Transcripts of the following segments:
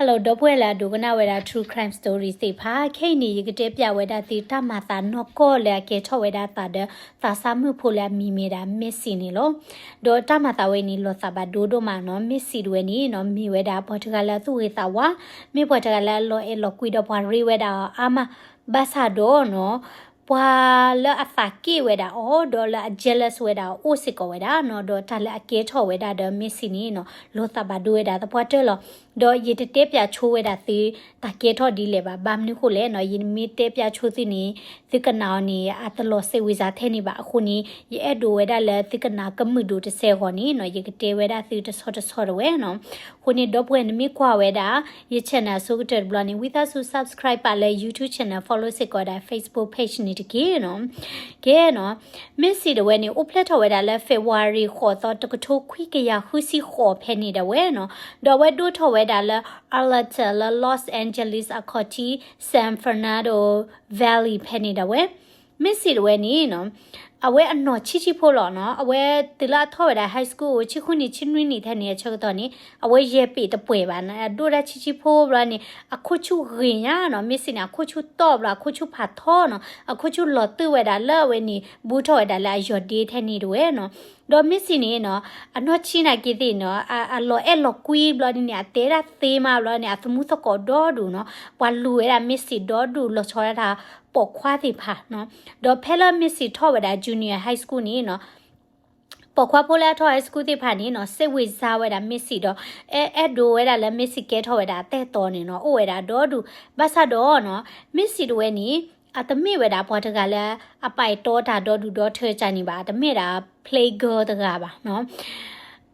Hello ဒီပုၢ်ဝဲၢ်လၢအဒိကနၣ်ဝဲဒၣ် True Crime Story သ့ၣ်တဖၣ်, ခဲအံၤန့ၣ် ယကတဲပၠးဝဲဒၣ်သုတၢ်မၤသးနီၢ်ကီၢ်လၢအကဲထီၣ်ဝဲဒၣ်သးဒီး သးစၢ်မုၣ်ဖိလၢအမံၤမ့ၢ်ဒၣ် Missy န့ၣ်လီၤ. ဒီးတၢ်မၤသးဝဲန့ၣ် လီၤသးဘၣ်ဒိဒိၣ်မးနီၤ. Missy တဝဲန့ၣ်နီၤ မ့ၢ်ဝဲဒၣ်ပှၤတဂၤလၢအသူၣ်ဂ့ၤသးဝါ, မ့ၢ်ပှၤတဂၤလၢအလီၤအဲၣ်လီၤကွံဒီးပှၤရ့ဝဲဒၣ်အီၤအါမး, ဘၣ်ဆၣ်ဒီးနီၤ ပှၤလၢအသးက့ၣ်ဝဲဒၣ်အီၤ ဒီးလၢအ jealous ဝဲဒၣ်အီၤ အိၣ်စ့ၢ်ကီးဝဲဒၣ်နီၤ. ဒီးတၢ်လၢအကဲထီၣ်ဝဲဒၣ်ဒီး Missy န့ၣ်နီၤ လီၤသးဘၣ်ဒိဝဲဒၣ်သပှၢ်တၢၢ်လီၤ. ဒီးယတတဲပၠးဆိဝဲဒၣ်သု တၢ်ကဲထီၣ်ဒ်လဲၣ်ဘၣ်. ဘၣ်မနုၤဃိလဲၣ်နီၤ ယမ့ၢ်တဲပၠးဆိသုန့ၣ် သုကနၣ်အီၤန့ၣ် အတလီၤစဲးဝံၤစၤထဲန့ၣ်ဘၣ်. အဃိန့ၣ် ယအဲၣ်ဒိးဝဲဒၣ်လၢသုကနၣ်ကမုာ်ဒိၣ်တစဲးအဂီၢ်န့ၣ်နီၤ ယကတဲဝဲဒၣ်သုတဆီတဆီတဝဲနီၤ. အဃိန့ၣ် ဒီပုၢ်ဝဲၢ် နမ့ၢ်ကွၢ်ဝဲဒၣ် ယ channel အဆိကတၢၢ်တဘျီန့ၣ် ဝံသးစူၤ subscribe ပာ်လၢ YouTube channel follow စ့ၢ်ကီးဒၣ် Facebook page န့ၣ်တက့ၢ်နီၤ. ကဲနီၤ Missy တဝဲန့ၣ် အိၣ်ဖျဲၣ်ထီၣ်ဝဲဒၣ်လၢ February ဃိးသီ တကထိခွံကယၤဃုဆံဃိးဖဲန့ၣ်တဝဲနီၤ. ဒီးအဝဲဒိၣ်ထီၣ်ဝဲဒၣ်လၢ Arlington လၢ Los Angeles အခီၣ်ထံး San Fernando Valley ဖဲန့ၣ်တဝဲ Missy တဝဲန့ၣ်နီၤ အဝဲအနီၢ်ဆံးဆံးဖိလီၤနီၤ. အဝဲတုၤလၢအထီၣ်ဝဲဒၣ် high school အိၣ် ဆံဃုနံၣ် ဆံနွံနံၣ်ထဲန့ၣ် အဆၢကတီၢ်န့ၣ် အဝဲယဲၢ်ပ့ၤတပှဲၤဘၣ်နီၤ. အဒိၣ်ဒၣ်ဆံးဆံးဖိဘျီန့ၣ် အခိၣ်ဆူၣ်ဂ့ၤညါနီၤ. Missy န့ၣ် အခိၣ်ဆူၣ်တီၢ်ဘျီ အခိၣ်ဆူၣ်ဖးထီနီၤ. အခိၣ်ဆူၣ်လီၤတုၤဝဲဒၣ်လၢအဝဲန့ၣ် ဘူးထီၣ်ဝဲဒၣ်လၢအယီၢ်ဒ့ထဲန့ၣ်တဝဲနီၤ. ဒီး Missy န့ၣ်နီၤ အနီၢ်ဆံးနာ်က့သ့ၣ်နီၤ အလီၤအဲၣ်လီၤကွံဘျီဒ်န့ၣ် အတဲဒၣ်သ့မးဘျီန့ၣ် အသမူသကိးဒီဒူၣ်နီၤ. ပှၤလူၤဝဲဒၣ် Missy ဒီဒူၣ် လီၤဆီဒၣ်တၢ်ပိာ်ခွါသ့ၣ်တဖၣ်နီၤ. ဒီးဖဲလၢ Missy ထီၣ်ဝဲဒၣ် junior high school န့ၣ်နီၤ ပိာ်ခွါဖိလၢအထီၣ် high school သ့ၣ်တဖၣ်န့ၣ်နီၤ စ့ဝံၤစါဝဲဒၣ် Missy ဒီး အဲၣ်ဒိးဝဲဒၣ်လၢ Missy ကဲထီၣ်ဝဲဒၣ်အတၢ်အဲၣ်တီန့ၣ်နီၤ အိၣ်ဝဲဒၣ်ဒီဒူၣ်. ဘၣ်ဆၣ်ဒီးနီၤ Missy တဝဲန့ၣ် အတမ့ၢ်ဝဲဒၣ်ပှၤတဂၤလၢ အပာ်အဲၣ်တီတၢ်ဒီဒူၣ်ဒီထၢကၢန့ၣ်ဘၣ်. အတမ့ၢ်ဒၣ် playgirl တဂၤဘၣ်နီၤ.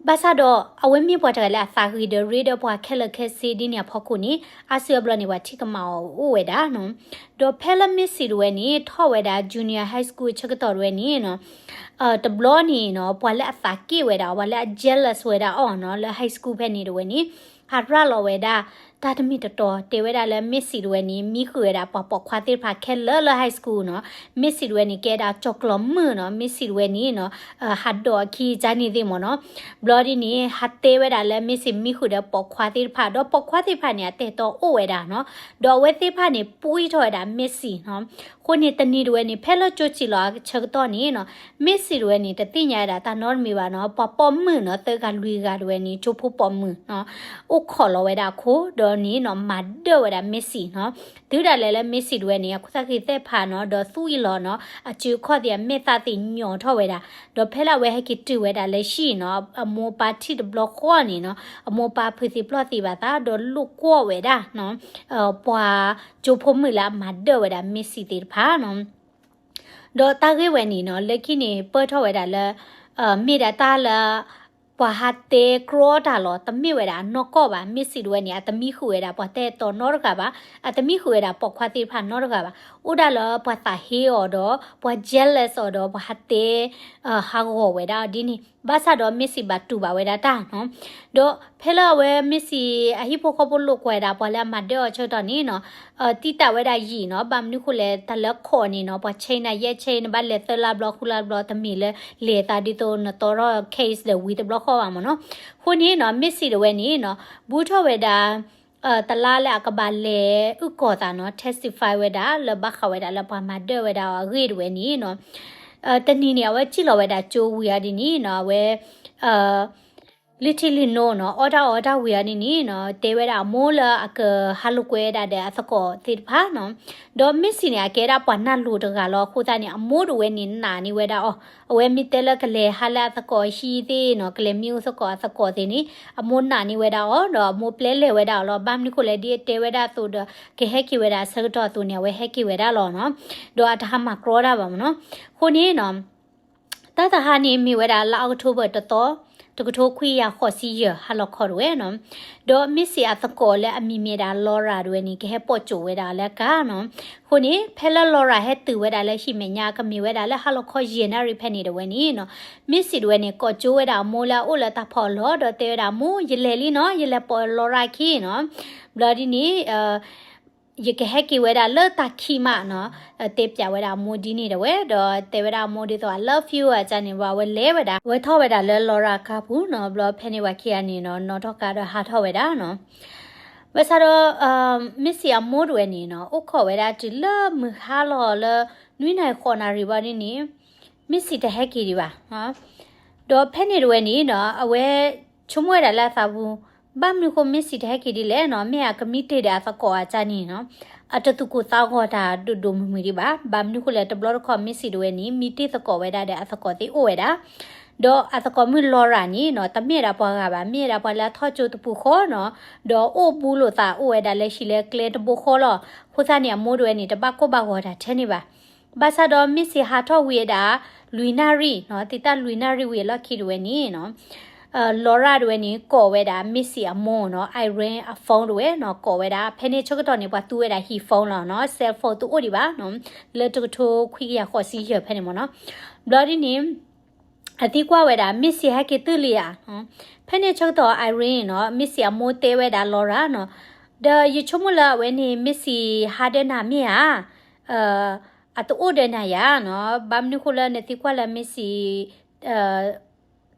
ဘၣ်ဆၣ်ဒီး အဝဲမ့ၢ်ပှၤတဂၤလၢအသးဂ့ၤဒီးရ့ဒီးပှၤခဲလၢာ်ခဲဆ့ဒ်န့ၣ်အဖီခိၣ်န့ၣ် အါစုအါဘျီန့ၣ် ပှၤထံၣ်ကမၣ်အီၤအိၣ်ဝဲဒၣ်နီၤ. ဒီးဖဲလၢ Missy တဝဲန့ၣ် ထီၣ်ဝဲဒၣ် junior high school အဆၢကတီၢ်တဝဲန့ၣ်နီၤ တဘျီန့ၣ်နီၤ ပှၤလၢအသးက့ၣ်ဝဲဒၣ် ပှၤလၢအ jealous ဝဲဒၣ်အီၤနီၤ လၢ high school ဖဲန့ၣ်တဝဲန့ၣ် ဟးရၤလီၤဝဲဒၣ် တၢ်တမ့ၢ်တတီၤ တဲဝဲဒၣ်လၢ Missy တဝဲန့ၣ် မံဃုာ်ဝဲဒၣ်ပှၤပိာ်ခွါသ့ၣ်တဖၣ်ခဲလၢာ်လၢ high school နီၤ. Missy တဝဲန့ၣ် ကဲဒၣ်ကၠီၣ်ကျီၢ်မုၣ်နီၤ. Missy တဝဲန့ၣ်နီၤ ဟးဒိးအခံကန့ၣ်သ့ၣ်မ့ၢ်နီၤ. ဘျီဒ်န့ၣ် ဟးတဲဝဲဒၣ်လၢ Missy မံဃုာ်ဒီးပိာ်ခွါသ့ၣ်တဖၣ် ဒီးပိာ်ခွါသ့ၣ်တဖၣ်န့ၣ် အတၢ်အဲၣ်တီအိၣ်ဝဲဒၣ်နီၤ. ဒီးအဝဲသ့ၣ်တဖၣ်န့ၣ် ပှံထီၣ်ဝဲဒၣ် Missy နီၤ. အဃိန့ၣ် တနံၤတဝဲန့ၣ် ဖဲလၢကၠိစံၣ်လီၤအဆၢကတီၢ်န့ၣ်နီၤ Missy တဝဲန့ၣ် တသ့ၣ်ညါဝဲဒၣ်တၢ်နီတမံၤဘၣ်နီၤ. ပှၤပိာ်မုၣ်နီၤ သၢဂၤလွံၢ်ဂၤတဝဲန့ၣ် ကၠိဖိပိာ်မုၣ်နီၤ အိၣ်ခိးလီၤဝဲဒၣ်အခိၣ် ဒီးန့ၣ်နီၤ မၤဒၢၣ်ဝဲဒၣ် Missy နီၤ. တုၤဒၣ်လဲာ်လၢ Missy တဝဲန့ၣ် အခိၣ်သၣ်ဃံသ့ၣ်ဖးနီၤ ဒီးသူၣ်အံၣ်လီၤနီၤ အစုအခီၣ်သ့ၣ် အမဲာ်သၣ်သ့ၣ်ညီထီၣ်ဝဲဒၣ် ဒီးဖဲလၢအဝဲဟဲက့ၤတုၤဝဲဒၣ်လၢဟံၣ်နီၤ အမိၢ်ပၢ်ထံၣ်တဘျီဃီန့ၣ်နီၤ အမိၢ်ပၢ်ဖုးသံပျီၢ်သံဘၣ်သး ဒီးလိာ်ကွီၢ်ဝဲဒၣ်နီၤ ပှၤကၠိဖိမုၣ်လၢအမၤဒၢၣ်ဝဲဒၣ် Missy သ့ၣ်တဖၣ်နီၤ. ဒီးတၢ်ဂ့ၢ်ဝဲန့ၣ်နီၤ လၢခံန့ၣ် ပၢၢ်ထီၣ်ဝဲဒၣ်လၢ မ့ၢ်ဒၣ်တၢ်လၢ ပှၤဟးတဲကြီတၢ်လီၤ. တမ့ၢ်ဝဲဒၣ်အနီၢ်ကီၢ်ဘၣ်. Missy တဝဲန့ၣ် အတမံဃုာ်ဝဲဒၣ်ပှၤတၢ်အဲၣ်တီနီတဂၤဘၣ်. အတမံဃုာ်ဝဲဒၣ်ပိာ်ခွါသ့ၣ်တဖၣ်နီတဂၤဘၣ်. အိၣ်ဒၣ်လၢပှၤသးဟ့အီၤဒီး ပှၤ jealous အီၤဒီး ပှၤဟးတဲ ဟးဂီၤဝဲဒၣ်အီၤဒ်န့ၣ်. ဘၣ်ဆၣ်ဒီး Missy ဘၣ်တူၢ်ဘၣ်ဝဲဒၣ်တၢ်နီၤ. ဒီးဖဲလၢအဝဲ Missy အဟံၣ်ဖိဃီဖိလိာ်ကွီၢ်ဝဲဒၣ် ပှၤလၢအမၤဒၢၣ်အီၤဆၢကတီၢ်န့ၣ်နီၤ တံာ်တာ်ဝဲဒၣ်ယံာ်နီၤ. ဘၣ်မနုၤဃိလဲၣ် တၢ်လၢခိးန့ၣ်နီၤ ပှၤ chain နၤ ယဲၢ် chain နဘၣ်လဲၤသၢလါဘျီဃုလါဘျီ တမ့ၢ်လၢလဲၤသးဒ်သိးနတီထီၣ် case ဒီးဝံၤတဘျီဃီဘၣ်မ့ၢ်နီၤ. အဃိန့ၣ်နီၤ Missy တဝဲန့ၣ်နီၤ ဘူးထီၣ်ဝဲဒၣ် တလါလၢအကဘၣ်လဲၤအုၣ်ကီၤသးနီၤ testify ဝဲဒၣ် လၢဘၣ်ဃးဝဲဒၣ်လၢပှၤမၤဒၢၣ်ဝဲဒၣ်အီၤအဂ့ၢ်တဝဲန့ၣ်နီၤ တနံၤန့ၣ် အဝဲစံၣ်လီၤဝဲဒၣ်ကၠိဝံၤအီၤဒ်န့ၣ်နီၤ အဝဲ လံထံလံနိနီၤ အီၣ်တၢ်အီတၢ်ဝံၤအီၤဒ်န့ၣ်နီၤ တဲဝဲဒၣ်အမိၢ်လၢအကဟးလိာ်ကွဲဒၣ်ဒီးအသကိးသ့ၣ်တဖၣ်နီၤ. ဒီး Missy န့ၣ် အကဲဒၣ်ပှၤနၢ်လိၤတဂၤလီၤ. အဃိသတးန့ၣ် အမိၢ်တဝဲန့ၣ်နာ်န့ၢ်ဝဲဒၣ်အီၤ အဝဲမ့ၢ်တဲလၢကလဲၤဟးလၢအသကိးဟံၣ်သ့ၣ်နီၤ ကလဲၤမံအသကိးအသကိးသ့ၣ်န့ၣ် အမိၢ်နာ်န့ၢ်ဝဲဒၣ်အီၤ ဒီးအမိၢ်ပျဲလဲၤဝဲဒၣ်အီၤလီၤ. ဘၣ်မနုၤဃိလဲၣ် ဒ်အတဲဝဲဒၣ်အသိးဒီး ကဟဲက့ၤဝဲဒၣ်အဆၢကတီၢ်အသိးန့ၣ် အဝဲဟဲက့ၤဝဲဒၣ်လီၤနီၤ. ဒီးအတဟးမၤကြီတၢ်ဘၣ်မ့ၢ်နီၤ. အဃိန့ၣ်နီၤ တၢ်တဟါန့ၣ်မ့ၢ်ဝဲဒၣ်လါအီးကထိဘၢၣ်တသီ တကထိခွံကယၤဃိးဆံယဲၢ် ဟါလီၤခီတဝဲနီၤ. ဒီး Missy အသကိးလၢအမံၤမ့ၢ်ဒၣ် Laura တဝဲန့ၣ် ကဟဲပိာ်ကၠိဝဲဒၣ်လၢကါနီၤ. အဃိန့ၣ် ဖဲလၢ Laura ဟဲတုၤဝဲဒၣ်လၢဟံၣ်မဲာ်ညါ ကမ့ၢ်ဝဲဒၣ်လၢဟါလီၤခီယဲၢ်နၣ်ရံၣ်ဖဲန့ၣ်တဝဲန့ၣ်နီၤ Missy တဝဲန့ၣ် ကိးကၠိဝဲဒၣ်အမိၢ်လၢအအိၣ်လၢတၢ်ဖီၣ်အလီၢ် ဒီးတဲဝဲဒၣ် မိၢ် ယလဲၤလံနီၤ ယလဲၤပိာ် Laura ခံနီၤ. ဘျီဒ်န့ၣ် ယကဟဲက့ၤဝဲဒၣ်လၢတၢ်ခံးမးနီၤ တဲပၠးဝဲဒၣ်အမိၢ်ဒ်န့ၣ်တဝဲ ဒီးတဲဝဲဒၣ်အမိၢ်ဒ်သိး I love you အကန့ၣ် ဘၣ်ဝဲလဲၤဝဲဒၣ် ဝဲထီၣ်ဝဲဒၣ်လၢ Laura ကါပူၤနီၤ. ဘျီဖဲန့ၣ်ဝဲခံဂၤန့ၣ်နီၤ နီၣ်ထီၣ်ကါဒီးဟးထီၣ်ဝဲဒၣ်နီၤ. ဘၣ်ဆၣ်ဒီး Missy အမိၢ်တဝဲန့ၣ်နီၤ အိၣ်ခိးဝဲဒၣ်တုၤလၢမုၢ်ဟါလီၤလၢ နွံနၣ်ရံၣ်ဃိးနၣ်ရံၣ်ဘၣ်ဒ်န့ၣ် Missy တဟဲက့ၤဒံးဘၣ်. ဒီးဖဲန့ၣ်တဝဲန့ၣ်နီၤ အဝဲဆိကမိၣ်ဝဲဒၣ်လၢအသးပူၤ ဘၣ်မနုၤဃိ Missy တဟဲက့ၤဒ်လဲၣ်နီၤ မ့ၢ်အကမံတ့ၢ်ဒီးအသကိးအကၠါန့ၣ်နီၤ အတသူၣ်ကိၢ်သးဂီၤတၢ်ဒိၣ်ဒိၣ်မုၢ်မုၢ်ဒံးဘၣ်. ဘၣ်မနုၤဃိလဲၣ် တဘျီတခီၣ် Missy တဝဲန့ၣ် မံတ့ၢ်သကိးဝဲဒၣ်ဒီးအသကိးသ့ၣ်အိၣ်ဝဲဒၣ် ဒီးအသကိးမုၣ် Laura န့ၣ်နီၤ တမ့ၢ်ဝဲဒၣ်ပှၤဂၤဘၣ် မ့ၢ်ဝဲဒၣ်ပှၤလၢအထီၣ်ကၠိတပူၤဃီနီၤ ဒီးအိၣ်ဘူးလိာ်သးအိၣ်ဝဲဒၣ်လၢဟံၣ်လၢကျဲတဘိဃီလီၤ. အဃိသတးန့ၣ် အမိၢ်တဝဲန့ၣ် တဘၣ်ကိၢ်ဘၣ်ဂီၤတၢ်ထဲန့ၣ်ဘၣ်. ဘၣ်ဆၣ်ဒီး Missy ဟးထီၣ်ဝံၤဝဲဒၣ် လွံၢ်နၣ်ရံၣ်နီၤ သံတၢ်လွံၢ်နၣ်ရံၣ်ဝံၤအလီၢ်ခံတဝဲန့ၣ်နီၤ Laura တဝဲန့ၣ် ကိးဝဲဒၣ် Missy အမိၢ်နီၤ Irene အ phone တဝဲနီၤ ကိးဝဲဒၣ် ဖဲန့ၣ်ဆၢကတီၢ်န့ၣ် ပှၤသူဝဲဒၣ်ဟံၣ် phone လီၤနီၤ cell phone တအိၣ်ဒံးဘၣ်နီၤ လၢတကထိခွံကယၤဃိးဆံယဲၢ်ဖဲန့ၣ်မ့ၢ်နီၤ ဘျီဒ်န့ၣ် အသံကွၢ်ဝဲဒၣ် Missy ဟဲက့ၤတုၤလံဧါ. ဖဲန့ၣ်ဆၢကတီၢ် Irene နီၤ Missy အမိၢ်တဲဝဲဒၣ် Laura နီၤ ဒီးယဆိကမိၣ်လၢအဝဲန့ၣ် Missy ဟးဒီးနၤမ့ၢ်ဧါ အတအိၣ်ဒီးနၤယၤနီၤ ဘၣ်မနုၤဃိလၢနသံကွၢ်လၢ Missy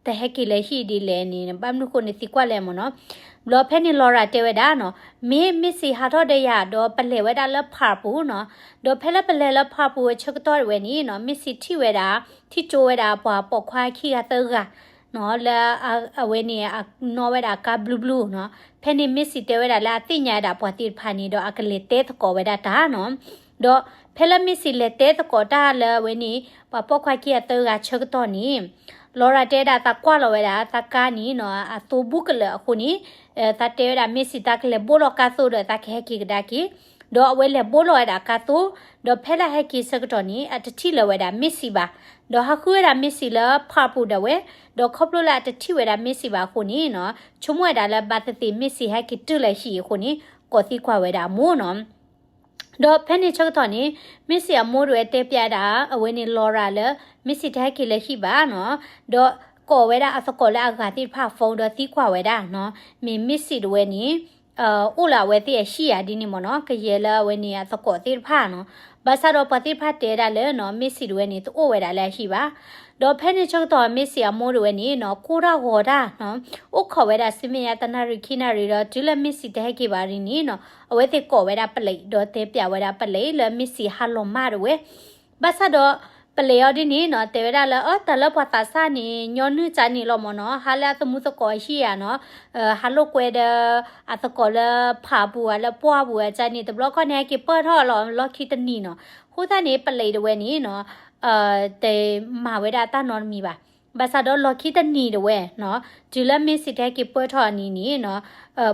တဟဲက့ၤလၢဟံၣ်ဒ်လဲၣ်န့ၣ် ဘၣ်မနုၤဃိနသံကွၢ်လဲၣ်မ့ၢ်နီၤ. ဘျီဖဲန့ၣ် Laura တဲဝဲဒၣ်နီၤ မ့ၢ် Missy ဟးထီၣ်ဒီးယၤဒီးပလဲၤဝဲဒၣ်လၢ park ပူၤနီၤ ဒီးဖဲလၢပလဲၤလၢ park ပူၤအဆၢကတီၢ်တဝဲန့ၣ်နီၤ Missy ထံၣ်ဝဲဒၣ် ထံၣ်ကၠိဝဲဒၣ်ပှၤပိာ်ခွါခံဂၤသၢဂၤနီၤ လၢအဝဲန့ၣ် အနီၣ်ဝဲဒၣ်ကါဘျုးဘျုးနီၤ ဖဲန့ၣ် Missy တဲဝဲဒၣ်လၢအသ့ၣ်ညါဝဲဒၣ်ပှၤသ့ၣ်တဖၣ်န့ၣ်ဒီးအကလဲၤတဲသကိးဝဲဒၣ်တၢ်နီၤ ဒီးဖဲလၢ Missy လဲၤတဲသကိးတၢ်လၢအဝဲန့ၣ် ပှၤပိာ်ခွါခံဂၤသၢဂၤဆၢကတီၢ်န့ၣ် Laura တဲဒၣ်သးကွၢ်လီၤဝဲဒၣ်သးကါန့ၣ်နီၤ အသိဘူးကလၢာ်အဃိန့ၣ် သးတဲဝဲဒၣ် Missy သးကလဲၤဘိလီၤကါသိဒီးသးကဟဲက့ၤကဒါက့ၤ ဒီးအဝဲလဲၤဘိလီၤဝဲဒၣ်ကါသိ ဒီးဖဲလၢဟဲက့ၤဆၢကတီၢ်န့ၣ် အတထံၣ်လၢၤဝဲဒၣ် Missy ဘၣ် ဒီးဟးဃုဝဲဒၣ် Missy လၢ park ပူၤဒၣ်ဝဲ ဒီးခီဖျိလၢအတထံၣ်ဝဲဒၣ် Missy ဘၣ်အဃိန့ၣ်နီၤ ဆိကမိၣ်ဝဲဒၣ်လၢဘၣ်သ့ၣ်သ့ၣ် Missy ဟဲက့ၤတုၤလၢဟံၣ်အဃိန့ၣ် ကိးသံကွၢ်ဝဲဒၣ်အမိၢ်နီၤ ဒီးဖဲန့ၣ်ဆၢကတီၢ်န့ၣ် Missy အမိၢ်တဝဲတဲပျဲဒၣ် အဝဲန့ၣ် Laura လၢ Missy တဟဲက့ၤလၢဟံၣ်ဘၣ်နီၤ ဒီးကိးဝဲဒၣ်အသကိးလၢအဂၤသ့ၣ်တဖၣ် phone ဒီးသံကွၢ်ဝဲဒၣ်နီၤ မ့ၢ် Missy တဝဲန့ၣ် အိၣ်လၢအဝဲသ့ၣ်အဟံၣ်ဧါဒ်န့ၣ်မ့ၢ်နီၤ ကယဲၢ်လၢအဝဲန့ၣ်အသကိးသ့ၣ်တဖၣ်နီၤ ဘၣ်ဆၣ်ဒီးပှၤသ့ၣ်တဖၣ်တဲဒၣ်လၢနီၤ Missy တဝဲန့ၣ် တအိၣ်ဝဲဒၣ်လၢအဟံၣ်ဘၣ် ဒီးဖဲန့ၣ်ဆၢကတီၢ် Missy အမိၢ်တဝဲန့ၣ်နီၤ ကိၢ်တၢ်ဂီၤတၢ်နီၤ အိၣ်ခိးဝဲဒၣ်စံမ့ၢ်ယါတနၣ်ရံၣ်ခံနၣ်ရံၣ်ဒီး တုၤလၢ Missy တဟဲက့ၤဘၣ်ဒ်န့ၣ်နီၤ အဝဲသ့ၣ်ကိးဝဲဒၣ်ပလံး ဒီးတဲပျဲဝဲဒၣ်ပလံးလၢ Missy ဟးလီၤမၢ်တဝဲ ဘၣ်ဆၣ်ဒီး ပလံးအီၤဒ်န့ၣ်နီၤ တဲဝဲဒၣ်လၢ အၢ တၢ်လၢပှၤသးစၢ်န့ၣ် ညီနုၢ်ကၢ်န့ၣ်လီၤမ့ၢ်နီၤ ဟးလၢအသမူသကိးအဟံၣ်ဧါနီၤ ဟးလိာ်ကွဲဒီး အသကိးလၢ park ပူၤဧါ လၢပှၢ်ပူၤဧါကၢ်န့ၣ် တဘျီခီန့ၣ် ဟဲက့ၤပၢၢ်ထီၣ်လီၤ လီၢ်ခံတနံၤနီၤ အဃိသတးန့ၣ် ပလံးတဝဲန့ၣ်နီၤ တမၤဝဲဒၣ်တၢ်နီတမံၤဘၣ် ဘၣ်ဆၣ်ဒီးလီၢ်ခံတနံၤတဝဲနီၤ တုၤလၢ Missy တဟဲက့ၤပၢၢ်ထီၣ်အနံၤန့ၣ်နီၤ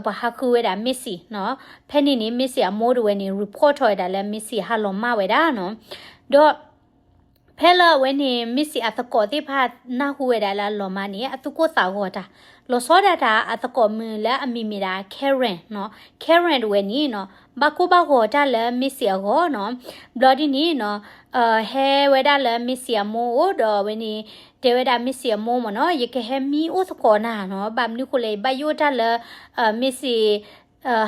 ပှၤဟးဃုဝဲဒၣ် Missy နီၤ ဖဲန့ၣ်န့ၣ် Missy အမိၢ်တဝဲန့ၣ် report ထီၣ်ဝဲဒၣ်လၢ Missy ဟးလီၤမၢ်ဝဲဒၣ်နီၤ ဒီး ဖဲလၢအဝဲန့ၣ် Missy အသကိးသ့ၣ်တဖၣ်နၢ်ဟူဝဲဒၣ်လၢအလီၤမၢ်န့ၣ် အသူၣ်ကိၢ်သးဂီၤတၢ် လီၤဆီဒၣ်တၢ်အသကိးမုၣ်လၢအမံၤမ့ၢ်ဒၣ် Karen နီၤ Karen တဝဲန့ၣ်နီၤ ဘၣ်ကိၢ်ဘၣ်ဂီၤတၢ်လၢ Missy အဂီၢ်နီၤ ဘျီဒ်န့ၣ်နီၤ ဟဲဝဲဒၣ်လၢ Missy အမိၢ်အိၣ်ဒီးအဝဲန့ၣ် တဲဝဲဒၣ် Missy အမိၢ်မ့ၢ်နီၤ ယကဟဲမံအိၣ်သကိးနၤနီၤ ဘၣ်မနုၤဃိလဲၣ် ယဘၣ်ယိၣ်တၢ်လၢ Missy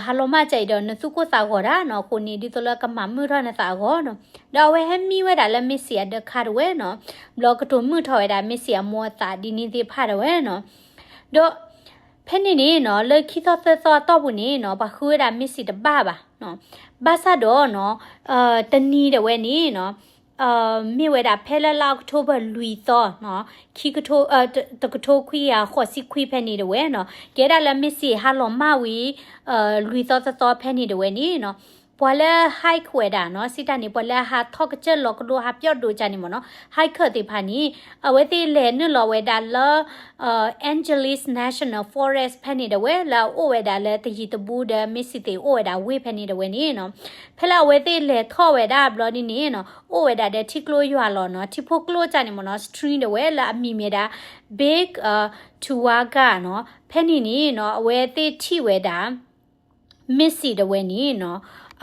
ဟးလီၤမၢ်ကၢ်အံၤဒီး နသူၣ်ကိၢ်သးဂီၤတၢ်နီၤ အဃိန့ၣ် ဒ်သိးလၢကမၤမုာ်ထီၣ်နသးအဂီၢ်နီၤ ဒီးအဝဲဟဲမံဝဲဒၣ်လၢ Missy အဒၢးခါတဝဲနီၤ ဘျီကတိၤမုာ်ထီၣ်ဝဲဒၣ် Missy အမိၢ်အသးဒ်န့ၣ်သ့ၣ်တဖၣ်တဝဲနီၤ ဒီး ဖဲန့ၣ်န့ၣ်နီၤ လၢခံသီသၢသီအတီၢ်ပူၤန့ၣ်နီၤ ပှၤဃုဝဲဒၣ် Missy တဘၣ်ဘၣ်နီၤ ဘၣ်ဆၣ်ဒီးနီၤ တနံၤတဝဲန့ၣ်နီၤ မ့ၢ်ဝဲဒၣ်ဖဲလၢလါ October လွံၢ်သီနီၤ ခံကထိ တကထိခွံကယၤဃိးဆံခွံဖဲန့ၣ်တဝဲနီၤ ကဲဒၣ်လၢ Missy ဟးလီၤမၢ်ဝံၤ လွံၢ်သီသၢသီဖဲန့ၣ်တဝဲန့ၣ်နီၤ ပှၤလၢ hike ဝဲဒၣ်နီၤ စံးတၢ်န့ၣ် ပှၤလၢဟးထီၣ်ကစၢၢ်လီၤကဒိဟးပျီၣ်ဒိၣ်ကၢ်န့ၣ်မ့ၢ်နီၤ hiker သ့ၣ်တဖၣ်န့ၣ် အဝဲသ့ၣ်လဲၤနုာ်လီၤဝဲဒၣ်လၢ Angeles National Forest ဖဲန့ၣ်တဝဲ လၢအအိၣ်ဝဲဒၣ်လၢတယံၤတဘူးဒီး Missy သ့ၣ်အိၣ်ဝဲဒၣ်ဝ့ၢ်ဖဲန့ၣ်တဝဲန့ၣ်နီၤ ဖဲလၢအဝဲသ့ၣ်လဲၤထီၣ်ဝဲဒၣ်ဘျီဒ်န့ၣ်နီၤ အိၣ်ဝဲဒၣ်ဒီးထံကျိယွၤလီၤနီၤ ထံဖိကျိကၢ်န့ၣ်မ့ၢ်နီၤ stream တဝဲလၢအမံၤမ့ၢ်ဒၣ် Big Tulaga နီၤ ဖဲန့ၣ်န့ၣ်နီၤ အဝဲသ့ၣ်ထံၣ်ဝဲဒၣ် Missy တဝဲန့ၣ်နီၤ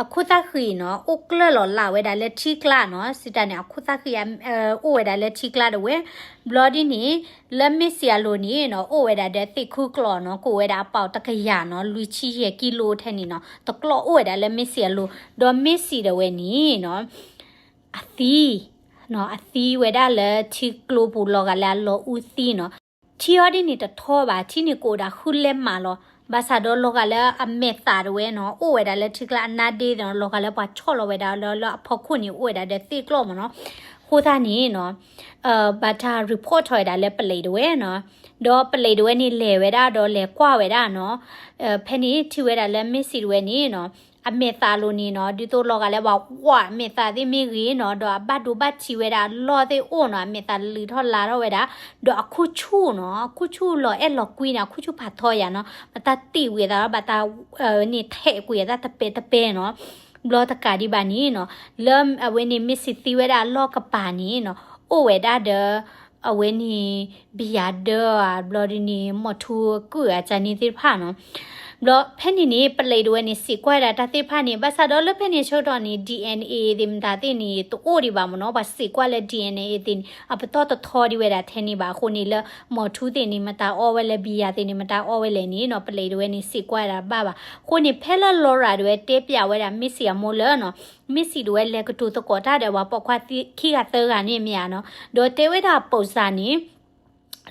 အခိၣ်သၣ်ဃံးနီၤ အိၣ်ကျၢၢ်လီၤလးဝဲဒၣ်လၢထံကျါနီၤ စံးတၢ်န့ၣ် အခိၣ်သၣ်ဃံး အိၣ်ဝဲဒၣ်လၢထံကျါတဝဲ ဘျီဒ်န့ၣ် လၢ Missy အလိၤန့ၣ်နီၤ အိၣ်ဝဲဒၣ်ဒီးသ့ၣ်ခူကျီၢ်နီၤ ကိးဝဲဒၣ်အပီးတကယၤနီၤ လွံၢ်ဆံယဲၢ်ကံလိထဲန့ၣ်နီၤ တကျီၢ်အိၣ်ဝဲဒၣ်လၢ Missy အလိၤ ဒီး Missy တဝဲန့ၣ်နီၤ အသံ အသံဝဲဒၣ်လၢထံကျိပူၤလီၤဂာ်လၢအလီၤအူသံနီၤ ထံအီၤဒ်န့ၣ်တထီဘၣ် ထံန့ၣ်ကအိၣ်ဒၣ်ဃုလဲမးလီၤ ဘၣ်ဆၣ်ဒီးလီၤဂာ်လၢအမဲာ်သးတဝဲနီၤ အိၣ်ဝဲဒၣ်လၢထံကျါအနါဒ့နီၤ လီၤဂာ်လၢပှၤဆီၣ်လီၤဝဲဒၣ်လၢ လၢအဖီခိၣ်န့ၣ် အိၣ်ဝဲဒၣ်ဒီးသ့ၣ်ကျီၢ်မ့ၢ်နီၤ. အဃိသတးန့ၣ်နီၤ ဘၣ်တၢ် report ထီၣ်ဝဲဒၣ်လၢပလံးတဝဲနီၤ. ဒီးပလံးတဝဲန့ၣ်လဲၤဝဲဒၣ်ဒီးလဲၤကွၢ်ဝဲဒၣ်နီၤ. ဖဲန့ၣ်ထံၣ်ဝဲဒၣ်လၢ Missy တဝဲန့ၣ်နီၤ အမဲာ်သးလိၤန့ၣ်နီၤ ဒ်သိးလီၤဂာ်လၢပှၤဝးအမဲာ်သးသ့ၣ်မ့ၢ်ဂ့ၤနီၤ ဒီးအဘၣ်ဒိဘၣ်ထံးဝဲဒၣ်အလီၢ်သ့ၣ်အိၣ်နီၤ အမဲာ်သးလုးထီၣ်လါထီၣ်ဝဲဒၣ် ဒီးအခူၣ်ဆူၣ်နီၤ အခူၣ်ဆူၣ်လီၤအဲၣ်လီၤကွံန့ၣ် အခူၣ်ဆူၣ်ဖးထီယၤနီၤ ဘၣ်တၢ်တံာ်ဝံၤအသး ဘၣ်တၢ်န့ၣ်ထဲးကွံာ်အသးတပဲတပဲနီၤ. ဘျီတကးဒံးဘၣ်န့ၣ်နီၤ လၢအဝဲန့ၣ် Missy သံဝဲဒၣ်အလီၢ်ကပၤန့ၣ်နီၤ အိၣ်ဝဲဒၣ်ဒီး အဝဲန့ၣ် ဘံယၤဒၢဧါ ဘျီဒ်န့ၣ် မီၢ်ထူကုၢ်ဧါ ကန့ၣ်သ့ၣ်တဖၣ်နီၤ. ဘျီဖဲန့ၣ်န့ၣ် ပလံးတဝဲန့ၣ် စံးကွၢ်ဝဲဒၣ်တၢ်သ့ၣ်တဖၣ်န့ၣ် ဘၣ်ဆၣ်ဒီးလၢဖဲန့ၣ်ဆၢကတီၢ်န့ၣ် DNA သ့ၣ်မတၤသ့ၣ်န့ၣ် တအိၣ်ဒံးဘၣ်မ့ၢ်နီၤ ပှၤစံးကွၢ်လၢ DNA သ့ၣ်န့ၣ် အပတီၢ်တထီဒံးဝဲဒၣ်ထဲန့ၣ်ဘၣ်အဃိန့ၣ် လၢမီၢ်ထူသ့ၣ်န့ၣ် မတၤအီဝဲလဲၣ် ဘံယၤသ့ၣ်န့ၣ်မတၤအီဝဲလဲၣ်န့ၣ်နီၤ ပလံးတဝဲန့ၣ် စံးကွၢ်ဝဲဒၣ်တဘၣ်ဘၣ်. အဃိန့ၣ် ဖဲလၢ Laura တဝဲတဲပၠးဝဲဒၣ် Missy အမိၢ်လၢနီၤ Missy တဝဲလဲၤကတိၤသကိးတၢ်ဒီးပှၤပိာ်ခွါခံဂၤသၢဂၤန့ၣ်မ့ၢ်ဧါနီၤ ဒီးတဲဝဲဒၣ်ပိာ်စၢ်န့ၣ်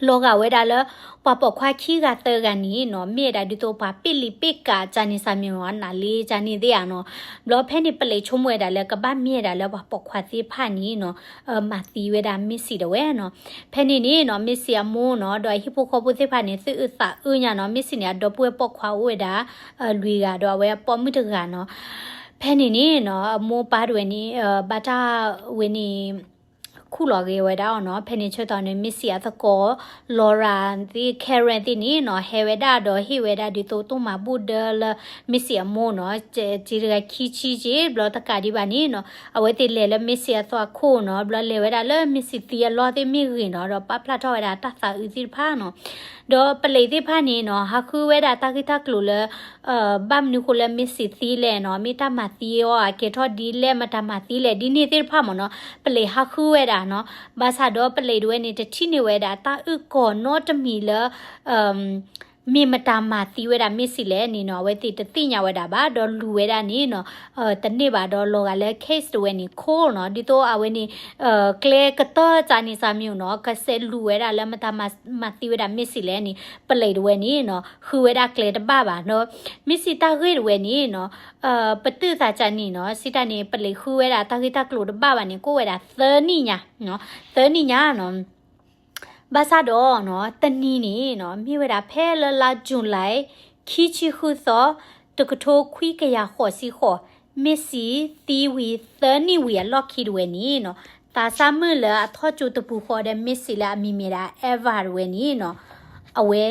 လီၤဂာ်ဝဲဒၣ်လၢ ပှၤပိာ်ခွါခံဂၤသၢဂၤန့ၣ်နီၤ မ့ၢ်ဝဲဒၣ်ဒ်သိးပှၤပ့ၣ်လံပ့ၣ်ကး ကန့ၣ်စၢ်မံၤနီၤ နးလ့ကန့ၣ်သ့ၣ်ဧါနီၤ. ဘျီဖဲန့ၣ်ပလံးဆိကမိၣ်ဝဲဒၣ်လၢ ကဘၣ်မ့ၢ်ဝဲဒၣ်လၢပှၤပိာ်ခွါသ့ၣ်တဖၣ်န့ၣ်နီၤ မၤသံဝဲဒၣ် Missy တဝဲနီၤ. ဖဲန့ၣ်န့ၣ်နီၤ Missy အမိၢ်နီၤ ဒီးအဟံၣ်ဖိဃီဖိသ့ၣ်တဖၣ်န့ၣ် သူၣ်အုးသးအုးညါနီၤ Missy န့ၣ် အဒီပုၢ်ဝဲၢ်ပိာ်ခွါအိၣ်ဝဲဒၣ် လွံၢ်ဂၤ ဒီးအဝဲအပိာ်မုၣ်တဂၤနီၤ. ဖဲန့ၣ်န့ၣ်နီၤ အမိၢ်ပၢ်တဝဲန့ၣ် ဘၣ်တၢ်ဝဲန့ၣ် ခူၣ်လီၤဂ့ၤဝဲဒၣ်အီၤနီၤ. ဖဲန့ၣ်ဆၢကတီၢ်န့ၣ် Missy အသကိး Laura သ့ၣ် Karen သ့ၣ်န့ၣ်နီၤ ဟဲဝဲဒၣ်ဒီးဟ့ၣ်ဝဲဒၣ်ဒ်သိးတိၢ်မၤဘူၣ်ဒၢလၢ Missy အမိၢ်နီၤ စ့တဂၤခံဆံက့ ဘျီတကးဒံးဘၣ်န့ၣ်နီၤ အဝဲသ့ၣ်လဲၤလၢ Missy အသွၣ်ခိၣ်နီၤ ဘျီလဲၤဝဲဒၣ်လၢ Missy သံအလီၢ်သ့ၣ်မ့ၢ်ဂ့ၤနီၤ ဒီးပာ်ဖျါထီၣ်ဝဲဒၣ်တၢ်သးအုးသ့ၣ်တဖၣ်နီၤ. ဒီးပလံးသ့ၣ်တဖၣ်န့ၣ်နီၤ ဟးဃုဝဲဒၣ်တၢ်ဂ့ၢ်တၢ်ကျိၤလၢ ဘၣ်မနုၤဃိလၢ Missy သံလဲၣ်နီၤ မ့ၢ်တၢ်မၤသံအီၤအကဲထီၣ်ဒ်လဲၣ် မတၤမၤသံလဲၣ် ဒ်န့ၣ်သ့ၣ်တဖၣ်မ့ၢ်နီၤ ပလံးဟးဃုဝဲဒၣ်နီၤ. ဘၣ်ဆၣ်ဒီးပလံးတဝဲန့ၣ် တထံၣ်န့ၢ်ဝဲဒၣ်တၢ်အုၣ်ကီၤနီတမံၤလၢ မ့ၢ်မတၤမၤသံဝဲဒၣ် Missy လဲၣ်န့ၣ်နီၤ အဝဲသ့ၣ်တသ့ၣ်ညါဝဲဒၣ်ဘၣ် ဒီးလူၤဝဲဒၣ်န့ၣ်နီၤ တန့ၢ်ဘၣ်ဒီးလီၤဂာ်လၢ case တဝဲန့ၣ် cold နီၤ ဒ်သိးအဝဲန့ၣ် ကျဲကတၢၢ်ကန့ၣ်စၢ်မံၤနီၤ ကစဲးလူၤဝဲဒၣ်လၢမတၤမၤသံဝဲဒၣ် Missy လဲၣ်န့ၣ် ပလံးတဝဲန့ၣ်နီၤ ဃုဝဲဒၣ်ကျဲတဘၣ်ဘၣ်ဒီး Missy တၢ်ဂ့ၢ်တဝဲန့ၣ်နီၤ ပတုာ်သးကန့ၣ်နီၤ စံးတၢ်န့ၣ် ပလံးဃုဝဲဒၣ်တၢ်ဂ့ၢ်တၢ်ကျိၤတဘၣ်ဘၣ်န့ၣ် ကအိၣ်ဝဲဒၣ်သၢနံၣ်ညါ သၢနံၣ်ညါနီၤ. ဘၣ်ဆၣ်ဒီးနီၤ တနံၤန့ၣ်နီၤ မ့ၢ်ဝဲဒၣ်ဖဲလၢလါ July ခံဆံဃုသီ တကထိခွံကယၤဃိးဆံဃိး Missy သံဝံၤသၢနံၣ်ဝံၤအလီၢ်ခံတဝဲန့ၣ်နီၤ သးစၢ်မုၣ်လၢအထီၣ်ကၠိတပူၤဃီဒီး Missy လၢအမံၤမ့ၢ်ဒၣ် Ava တဝဲန့ၣ်နီၤ အဝဲ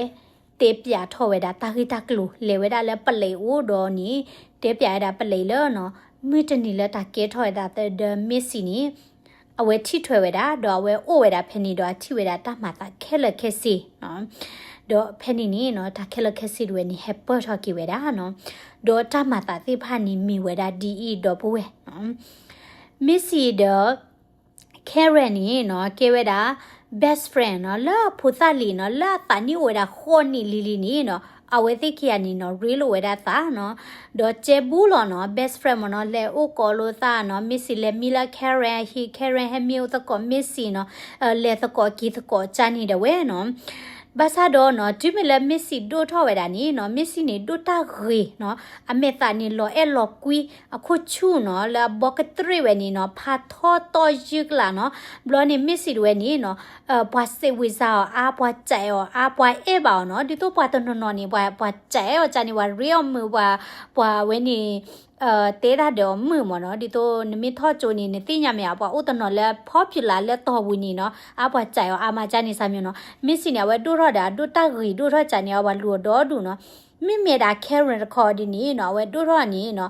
တဲပၠးထီၣ်ဝဲဒၣ်တၢ်ဂ့ၢ်တၢ်ကျိၤ လဲၤဝဲဒၣ်လၢပလံးအိၣ်ဒီးန့ၣ် တဲပၠးဝဲဒၣ်ပလံးလၢနီၤ မုၢ်တနံၤလၢတၢ်ကဲထီၣ်ဝဲဒၣ်သးဒီး Missy န့ၣ် အဝဲထံၣ်ထွဲဝဲဒၣ် ဒီးအဝဲအိၣ်ဝဲဒၣ်ဖဲန့ၣ်ဒီးအထံၣ်ဝဲဒၣ်တၢ်မၤသးခဲလၢာ်ခဲဆ့နီၤ ဒီးဖဲန့ၣ်န့ၣ်နီၤ တၢ်ခဲလၢာ်ခဲဆ့တဝဲန့ၣ် ဟဲပၢၢ်ထီၣ်က့ၤဝဲဒၣ်နီၤ ဒီးတၢ်မၤသးသ့ၣ်တဖၣ်န့ၣ်မ့ၢ်ဝဲဒၣ်ဒ်အံၤ ဒီပုၢ်ဝဲၢ်နီၤ Missy ဒီး Karen န့ၣ်နီၤ ကဲဝဲဒၣ် best friend နီၤ လၢအဖိသၣ်လံၤနီၤ လၢအသးနံၣ်အိၣ်ဝဲဒၣ်ဃိးနံၣ်လံၤလံၤန့ၣ်နီၤ အဝဲသ့ၣ်ခံဂၤန့ၣ်နီၤ ရ့လိာ်ဝဲဒၣ်သးနီၤ ဒီးကဲဘူးလီၤနီၤ best friend မ့ၢ်နီၤ လဲၤအိၣ်ကိးလိာ်သးနီၤ Missy လဲၤမံလၢ Karen အဟံၣ် Karen ဟဲမံအိၣ်သကိး Missy နီၤ လဲၤသကိးက့ၤသကိးကန့ၣ်ဒၣ်ဝဲနီၤ ဘၣ်ဆၣ်ဒီးနီၤ တုၤမ့ၢ်လၢ Missy ဒိၣ်ထီၣ်ဝဲဒၣ်န့ၣ်နီၤ Missy န့ၣ် ဒိၣ်တၢ်ဂ့ၤနီၤ အမဲာ်သးန့ၣ်လီၤအဲၣ်လီၤကွံ အခိၣ်ဆူၣ်နီၤ လၢအဘီကတြ့ၣ်ဝဲန့ၣ်နီၤ ဖးထီတီယုၢ်ကလာ်နီၤ ဘျီန့ၣ် Missy တဝဲန့ၣ်နီၤ ပှၤစံးဝံၤစၢ်အီၤအါ ပှၤစံးအီၤအါ ပှၤအဲၣ်ဘၣ်အီၤနီၤ ဒ်သိးပှၤတနီၤနီၤန့ၣ် ပှၤ ပှၤစံးအီၤကန့ၣ် ပှၤရ့အီၤမုာ် ပှၤ ပှၤဝဲန့ၣ် တဲတၢ်ဒီးအီၤမုာ်မ့ၢ်နီၤ ဒ်သိးနမ့ၢ်ထီၣ်ကၠိန့ၣ် နသ့ၣ်ညါမ့ၢ်ဧါ ပှၤအိၣ်တနီၤလၢ popular လၢတီၤပူၤန့ၣ်နီၤ အါ ပှၤစံးအီၤအါမးကန့ၣ်စၢ်မ့ၢ်နီၤ Missy န့ၣ် အဝဲဒိၣ်ထီၣ်ဒီး အဒိၣ်တၢ်ဂ့ၤဒိၣ်ထီၣ်ကန့ၣ် အဝဲလူၤအီၤဒီဒူၣ်နီၤ မ့မ့ၢ်ဒၣ် Karen တခီဒ်န့ၣ်နီၤ အဝဲဒိၣ်ထီၣ်န့ၣ်နီၤ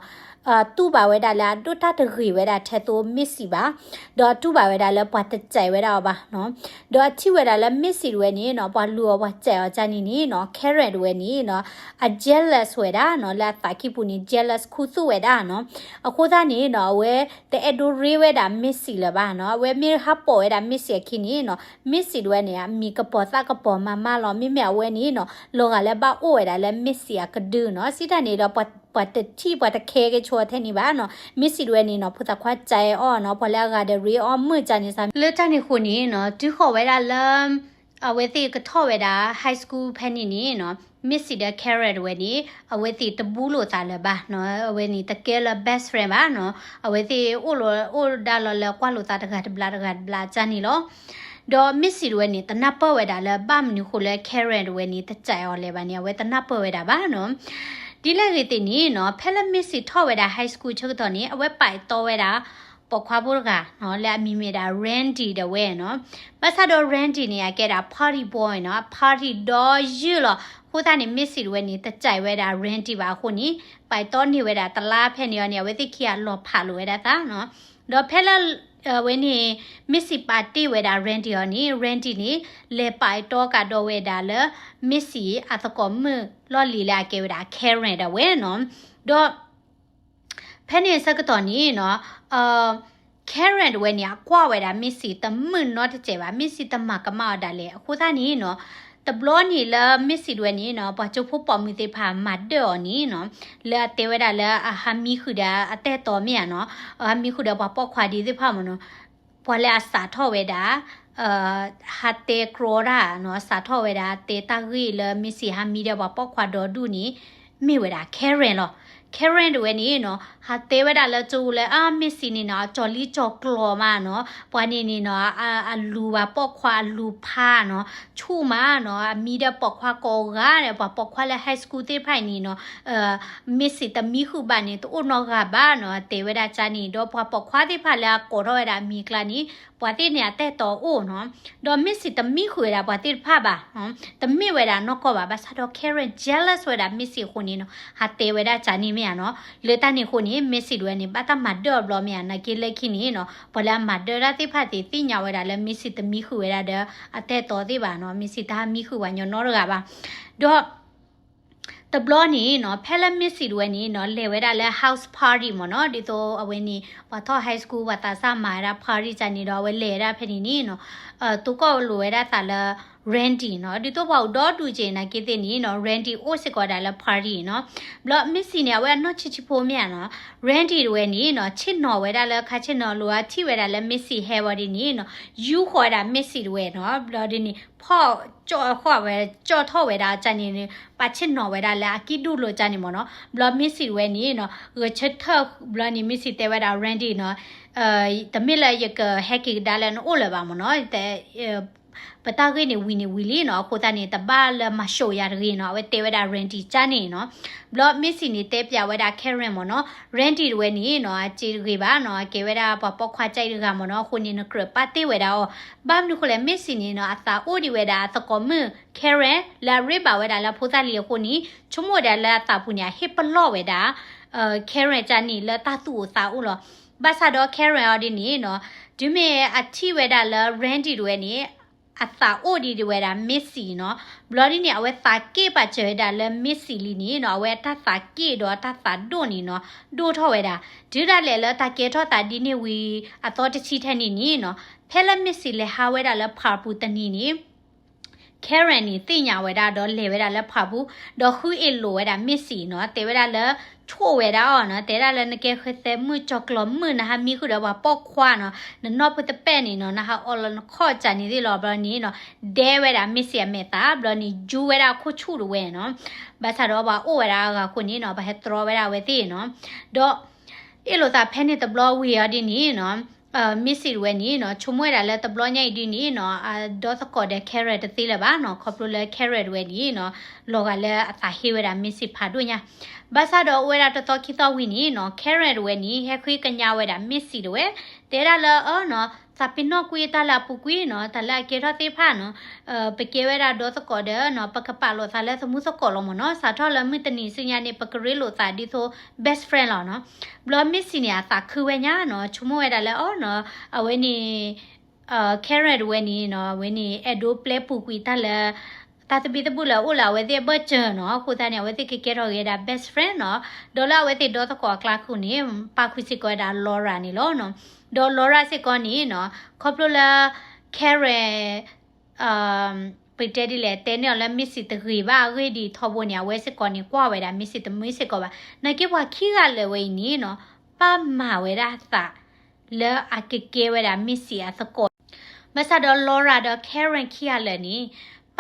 တူၢ်ဘၣ်ဝဲဒၣ်လၢ အဒိၣ်တၢ်တဂ့ၤဝဲဒၣ်ထဲသိး Missy ဘၣ်, ဒီးအတူၢ်ဘၣ်ဝဲဒၣ်လၢပှၤတစဲးဝဲဒၣ်အီၤဘၣ်နီၤ, ဒီးအထံၣ်ဝဲဒၣ်လၢ Missy တဝဲန့ၣ်နီၤ ပှၤလူၤအီၤပှၤစဲးအီၤကန့ၣ်န့ၣ်နီၤ Karen တဝဲန့ၣ်နီၤ အ jealous ဝဲဒၣ်နီၤ လၢအသးကံၢ်ပူၤန့ၣ် jealous ခူသူၣ်ဝဲဒၣ်နီၤ, အဃိသတးန့ၣ်နီၤ အဝဲတအဲၣ်ဒိးရ့ဝဲဒၣ် Missy လၢၤဘၣ်နီၤ, အဝဲမ့ၢ်ဟးပိာ်ဝဲဒၣ် Missy အခံန့ၣ်နီၤ Missy တဝဲန့ၣ် အမံၤကပီၤသၣ်ကပီၤမးမးလီၤ, မ့မ့ၢ်အဝဲန့ၣ်နီၤ လီၤဂာ်လၢဘၣ်အိၣ်ဝဲဒၣ်လၢ Missy အကဒုနီၤ, စံးတၢ်န့ၣ်ဒီး ပှၤတထံၣ်ပှၤတခဲကဲဆိထဲန့ၣ်ဘၣ်နီၤ, Missy တဝဲန့ၣ်နီၤ ဖိသၣ်ခွါစဲးအီၤနီၤ, ပှၤလၢအဂၤဒီးရ့အီၤမုာ်ကန့ၣ်စၢ်, လၢတၢ်န့ၣ်အဃိန့ၣ်နီၤ တုၤဃီၤဝဲဒၣ်လၢ အဝဲသ့ၣ်ကထီၣ်ဝဲဒၣ် high school ဖဲန့ၣ်န့ၣ်နီၤ Missy ဒီး Karen တဝဲန့ၣ် အဝဲသ့ၣ်တဘူးလိာ်သးလၢၤဘၣ်နီၤ, အဝဲန့ၣ်တကဲလၢ best friend ဘၣ်နီၤ, အဝဲသ့ၣ်အိၣ်လီၤ အိၣ်ဒၣ်လီၤလၢကွၢ်လိာ်သးတဂၤတဘျးတဂၤတဘျးကၢ်န့ၣ်လီၤ. ဒီး Missy တဝဲန့ၣ် တနၢ်ပၢၢ်ဝဲဒၣ်လၢဘၣ်မနုၤဃိလၢ Karen တဝဲန့ၣ် တစဲးအီၤလဲၤဘၣ်န့ၣ် အဝဲတနၢ်ပၢၢ်ဝဲဒၣ်ဘၣ်နီၤ. ဒ်လဲၣ်ဂ့ၤသ့ၣ်န့ၣ်နီၤ ဖဲလၢ Missy ထီၣ်ဝဲဒၣ် high school ဆၢကတီၢ်န့ၣ် အဝဲပာ်တီဝဲဒၣ် ပိာ်ခွါဖိတဂၤနီၤ လၢအမံၤမ့ၢ်ဒၣ် Randy တဝဲနီၤ. ဘၣ်ဆၣ်ဒီး Randy န့ၣ် အကဲဒၣ် party boy နီၤ, party ဒီးယုၢ်လီၤ. အဃိသတးန့ၣ် Missy တဝဲန့ၣ် တစဲးဝဲဒၣ် Randy ဘၣ်အဃိန့ၣ် ပာ်တီန့ၢ်ဝဲဒၣ်တလါဖဲန့ၣ်အီၤန့ၣ် အဝဲသ့ၣ်ခံဂၤလီၤဖးလိာ်ဝဲဒၣ်သးနီၤ. ဒီးဖဲလၢ အဝဲန့ၣ် Missy ပာ်တ့ၢ်ဝဲဒၣ် Randy အီၤန့ၣ် Randy န့ၣ် လဲၤပာ်တီကဒီးဝဲဒၣ်လၢ Missy အသကိးမုၣ်လီၢ်လံၤလၢအကဲဝဲဒၣ် Karen တဝဲနီၤ. ဒီး ဖဲန့ၣ်ဆၢကတီၢ်န့ၣ်နီၤ Karen တဝဲန့ၣ် အကွၢ်ဝဲဒၣ် Missy တမုာ်နီတစဲးဘၣ်, Missy တမၤကမၣ်အီၤဒၣ်လဲာ်. အဃိသတးန့ၣ်နီၤ တဘျီန့ၣ်လၢ Missy တဝဲန့ၣ်နီၤ ပှၤကၠိဖိပိာ်မုၣ်သ့ၣ်တဖၣ်မၤဒၢၣ်အီၤန့ၣ်နီၤ လၢအတဲဝဲဒၣ်လၢအဟးမံဃုာ်ဒီးအတၢ်အဲၣ်တီမ့ၢ်ဧါနီၤ, အဟးမံဃုာ်ဒီးပှၤပိာ်ခွါဒံးသ့ၣ်တဖၣ်မ့ၢ်နီၤ ပှၤလၢအစးထီၣ်ဝဲဒၣ် ဟးတဲကြီတၢ်နီၤ, စးထီၣ်ဝဲဒၣ်တဲတၢ်ဂ့ၢ်လၢ Missy ဟးမံဒီးပှၤပိာ်ခွါဒီဒူၣ်န့ၣ် မ့ၢ်ဝဲဒၣ် Karen လီၤ. Karen တဝဲန့ၣ်နီၤ ဟးတဲဝဲဒၣ်လၢကၠိလၢ အါ Missy န့ၣ်နီၤ အကၠီၤလံကၠီၤကျီၤမးနီၤ, ပှၤန့ၣ်န့ၣ်နီၤ အလူၤပှၤပိာ်ခွါအလူၤဖးနီၤ, ဆူၣ်မးနီၤ, အမံဒီးပိာ်ခွါကိးဂၤဒီး ပှၤပိာ်ခွါလၢ high school သ့ၣ်တဖၣ်အံၤန့ၣ်နီၤ Missy တမံဃုာ်ဘၣ်န့ၣ် တအိၣ်နီတဂၤဘၣ်နီၤ, တဲဝဲဒၣ်ကၠၢန့ၣ်, ဒီးပှၤပိာ်ခွါသ့ၣ်တဖၣ်လၢအကိးထီၣ်ဝဲဒၣ်အမံၤအကျါန့ၣ် ပှၤသ့ၣ်န့ၣ်အတၢ်အဲၣ်တီအိၣ်နီၤ, ဒီး Missy တမံဃုာ်ဝဲဒၣ်ပှၤသ့ၣ်တဖၣ်ဘၣ်, တမ့ၢ်ဝဲဒၣ်နီၢ်ကီၢ်ဘၣ်, ဘၣ်ဆၣ်ဒီး Karen jealous ဝဲဒၣ် Missy အဃိန့ၣ်နီၤ ဟးတဲဝဲဒၣ်ကၠၢန့ၣ်မ့ၢ်ဧါနီၤ, လၢတၢ်န့ၣ်အဃိန့ၣ် Missy တဝဲန့ၣ် ဘၣ်တၢ်မၤဒၢၣ်အီၤဘျီမ့ၢ်ဧါ, နာ်က့လၢခံန့ၣ်နီၤ ပှၤလၢအမၤဒၢၣ်တၢ်သ့ၣ်တဖၣ်သ့ၣ်သ့ၣ်ညါဝဲဒၣ်လၢ Missy တမံဃုာ်ဝဲဒၣ်ဒီး အတၢ်အဲၣ်တီသ့ၣ်ဘၣ်နီၤ, Missy တဟးမံဃုာ်ပှၤညီနီတဂၤဘၣ်, ဒီး တဘျီန့ၣ်နီၤ ဖဲလၢ Missy တဝဲန့ၣ်နီၤ လဲၤဝဲဒၣ်လၢ house party မ့ၢ်နီၤ, ဒ်သိးအဝဲန့ၣ် ပှၤထီၣ် high school ပှၤသးစၢ်မၤဝဲဒၣ် party ကၠၢန့ၣ်ဒီးအဝဲလဲၤဝဲဒၣ်ဖဲန့ၣ်န့ၣ်နီၤ, တိကိၣ်လိာ်ဝဲဒၣ်သးလၢ Randy နီၤ, ဒ်သိးပှၤအိၣ်ဒီဒူၣ်က့ၤနာ်က့သ့ၣ်န့ၣ်နီၤ Randy အိၣ်စ့ၢ်ကီးဒၣ်လၢ party နီၤ, ဘျီ Missy န့ၣ် အဝဲအနီၢ်ဆံးဆံးဖိမ့ၢ်ဧါနီၤ, Randy တဝဲန့ၣ်နီၤ ဆ့ၣ်နီၤဝဲဒၣ်လၢခါဆ့ၣ်နီၤလိၤ အထံၣ်ဝဲဒၣ်လၢ Missy ဟဲဝံၤဒ်န့ၣ်နီၤ ယူဃီၤဝဲဒၣ် Missy တဝဲနီၤ, ဘျီဒ်န့ၣ် ဖီၣ်ကၠီၣ်ဃီၣ်ဝဲ ကၠီၣ်ထီၣ်ဝဲဒၣ်ကၠၢန့ၣ်န့ၣ် ပာ်ဆ့ၣ်နီၤဝဲဒၣ်လၢအကံၣ်ဒူၣ်လိာ်ကၠၢန့ၣ်မ့ၢ်နီၤ, ဘျီ Missy တဝဲန့ၣ်နီၤ ဂဲၤဆၢထၢၣ် ဘျီန့ၣ် Missy တဲဝဲဒၣ် Randy နီၤ တမ့ၢ်လၢယကဟဲက့ၤကဒါလၢနအိၣ်လၢၤဘၣ်မ့ၢ်နီၤ, ပတၢ်ဂ့ၢ်န့ၣ်ဝံၤန့ၣ်ဝံၤလံနီၤ, အဃိသတးန့ၣ် တဘၣ်လၢမၤၡိးယၤတဂ့ၤနီၤ, အဝဲတဲဝဲဒၣ် Randy ကၠၢန့ၣ်နီၤ, ဘျီ Missy န့ၣ် တဲပျးဝဲဒၣ် Karen မ့ၢ်နီၤ, Randy တဝဲန့ၣ်နီၤ အစ့တဂ့ၤဘၣ်နီၤ, အကဲဝဲဒၣ်ပှၤပိာ်ခွါကၠၢအံၤတဂၤမ့ၢ်နီၤ, အဃိန့ၣ် နကြၢးပာ်တ့ၢ်ဝဲဒၣ်အီၤ, ဘၣ်မနုၤဃိလဲၣ် Missy န့ၣ်နီၤ အသးအိၣ်ဒံးဝဲဒၣ်အသကိးမုၣ် Karen လၢအရ့ဘၣ်ဝဲဒၣ်လၢဖိသၣ်လံၤအဃိန့ၣ် ဆိကမိၣ်ဝဲဒၣ်လၢအသးပူၤန့ၣ် အဟ့ၣ်ပလီၢ်ဝဲဒၣ် Karen ကၠၢန့ၣ်လၢတၢ်သူၣ်အိၣ်သးအိၣ်လီၤ, ဘၣ်ဆၣ်ဒီး Karen အီၤဒ်န့ၣ်နီၤ, တုၤမ့ၢ်အထံၣ်ဝဲဒၣ်လၢ Randy တဝဲန့ၣ် အသးအိၣ်ဒံးဒံးဝဲဒၣ် Missy နီၤ, ဘျီဒ်န့ၣ် အဝဲသးက့ၣ်ပာ်စၢၤဝဲဒၣ်လၢ Missy လံန့ၣ်နီၤ, အဝဲအတၢ်သးက့ၣ်ဒီးအတၢ်သးဒိၣ်န့ၣ်နီၤ ဒိၣ်ထီၣ်ဝဲဒၣ်, တုၤဒၣ်လဲာ်လၢတၢ်ကဲထီၣ်သးဒ်န့ၣ်ဝံၤအသီတဆံထဲန့ၣ်န့ၣ်နီၤ, ဖဲလၢ Missy လဲၤဟးဝဲဒၣ်လၢ park ပူၤတနံၤန့ၣ် Karen န့ၣ် သ့ၣ်ညါဝဲဒၣ်ဒီးလဲၤဝဲဒၣ်လၢ park ပူၤ, ဒီးဃုအ့ၣ်လိာ်ဝဲဒၣ် Missy နီၤ, တဲဝဲဒၣ်လၢ ဆိၣ်ဝဲဒၣ်အီၤနီၤ, တဲဒၣ်လၢနကဲဃဲသဲမုၣ်ကၠီၤကျီၤမုၣ် နဟးမံဃုာ်ဒီးပှၤပိာ်ခွါနီၤ, နနီၢ်ဖိတပဲာ်န့ၣ်နီၤ, နဟးအီလီၤနခီၣ်ကၢန့ၣ်သ့ၣ်လီၤ, ဘျီန့ၣ်နီၤ, ဒဲဝဲဒၣ် Missy အမဲာ်သၣ်, ဘျီန့ၣ် ယူဝဲဒၣ်အခိၣ်ဆူၣ်တဝဲနီၤ, ဘၣ်ဆၣ်ဒီးပှၤအိၣ်ဝဲဒၣ်အဂၤအဃိန့ၣ်နီၤ, ပှၤဟဲတြီဝဲဒၣ်အဝဲသ့ၣ်နီၤ, ဒီး အ့ၣ်လိာ်သးဖဲန့ၣ်တဘျီဝံၤအီၤဒ်န့ၣ်နီၤ, Missy တဝဲန့ၣ်နီၤ, ဆိကမိၣ်ဝဲဒၣ်လၢတဘျီညါအံၤဒ်န့ၣ်နီၤ, အဒီသကိးဒီး Karen တသ့လၢၤဘၣ်နီၤ, ခီဖျိလၢ Karen တဝဲန့ၣ်နီၤ, လီၤဂာ်လၢအသးဟ့ဝဲဒၣ် Missy ဖးဒိၣ်ညါ, ဘၣ်ဆၣ်ဒီးအိၣ်ဝဲဒၣ်တသီခံသီဝံၤန့ၣ်နီၤ, Karen တဝဲန့ၣ် ဟဲဃ့ကညးဝဲဒၣ် Missy တဝဲ, တဲဒၣ်လၢအနီၤ, သးပ့ၤနီၣ်ကွံာ်တၢ်လၢအပူၤကွံာ်နီၤ, တၢ်လၢအကဲထီၣ်သ့ၣ်တဖၣ်နီၤ, ပကဲဝဲဒၣ်ဒီသကိးဒီးနီၤ, ပကပာ်လိာ်သးလၢသမူသကိးလီၤမ့ၢ်နီၤ, စးထီၣ်လၢမုၢ်တနံၤဆူညါန့ၣ် ပကရ့လိာ်သးဒ်သိး best friend လီၤနီၤ, ဘျီ Missy န့ၣ် အသးခုဝဲညါနီၤ, ဆိကမိၣ်ဝဲဒၣ်လၢအနီၤ, အဝဲန့ၣ် Karen တဝဲန့ၣ်နီၤ, အဝဲန့ၣ် အဲၣ်ဒိးပျဲပူၤကွံာ်တၢ်လၢ တၢ်သဘံၣ်သဘုၣ်လၢအအိၣ်လၢအဝဲသ့ၣ်အဘၢၣ်စၢၤနီၤ, အဃိသတးန့ၣ် အဝဲသ့ၣ်ကကဲထီၣ်က့ၤဝဲဒၣ် best friend နီၤ, ဒီးလၢအဝဲသ့ၣ်ဒီသကိးအကျါခိၣ်န့ၣ် ပာ်ဃုာ်စ့ၢ်ကီးဝဲဒၣ် Laura န့ၣ်လီၤနီၤ, ဒီး Laura စ့ၢ်ကီးန့ၣ်နီၤ, ခီဖျိလၢ Karen ပတဲဒ်လဲၣ် တဲန့ၢ်အီၤလၢ Missy တဂ့ၤဘၣ်အဂ့ၢ်ဒ်ထီဘိန့ၣ် အဝဲစ့ၢ်ကီးန့ၣ် ကွၢ်ဝဲဒၣ် Missy တမုာ်စ့ၢ်ကီးဘၣ်. နာ်က့ပှၤခံဂၤလၢာ်ဝဲအံၤန့ၣ်နီၤ ပာ်မၤဝဲဒၣ်အသးလၢအကကဲဝဲဒၣ် Missy အသကိး, ဘၣ်ဆၣ်ဒီး Laura ဒီး Karen ခံဂၤလၢာ်န့ၣ်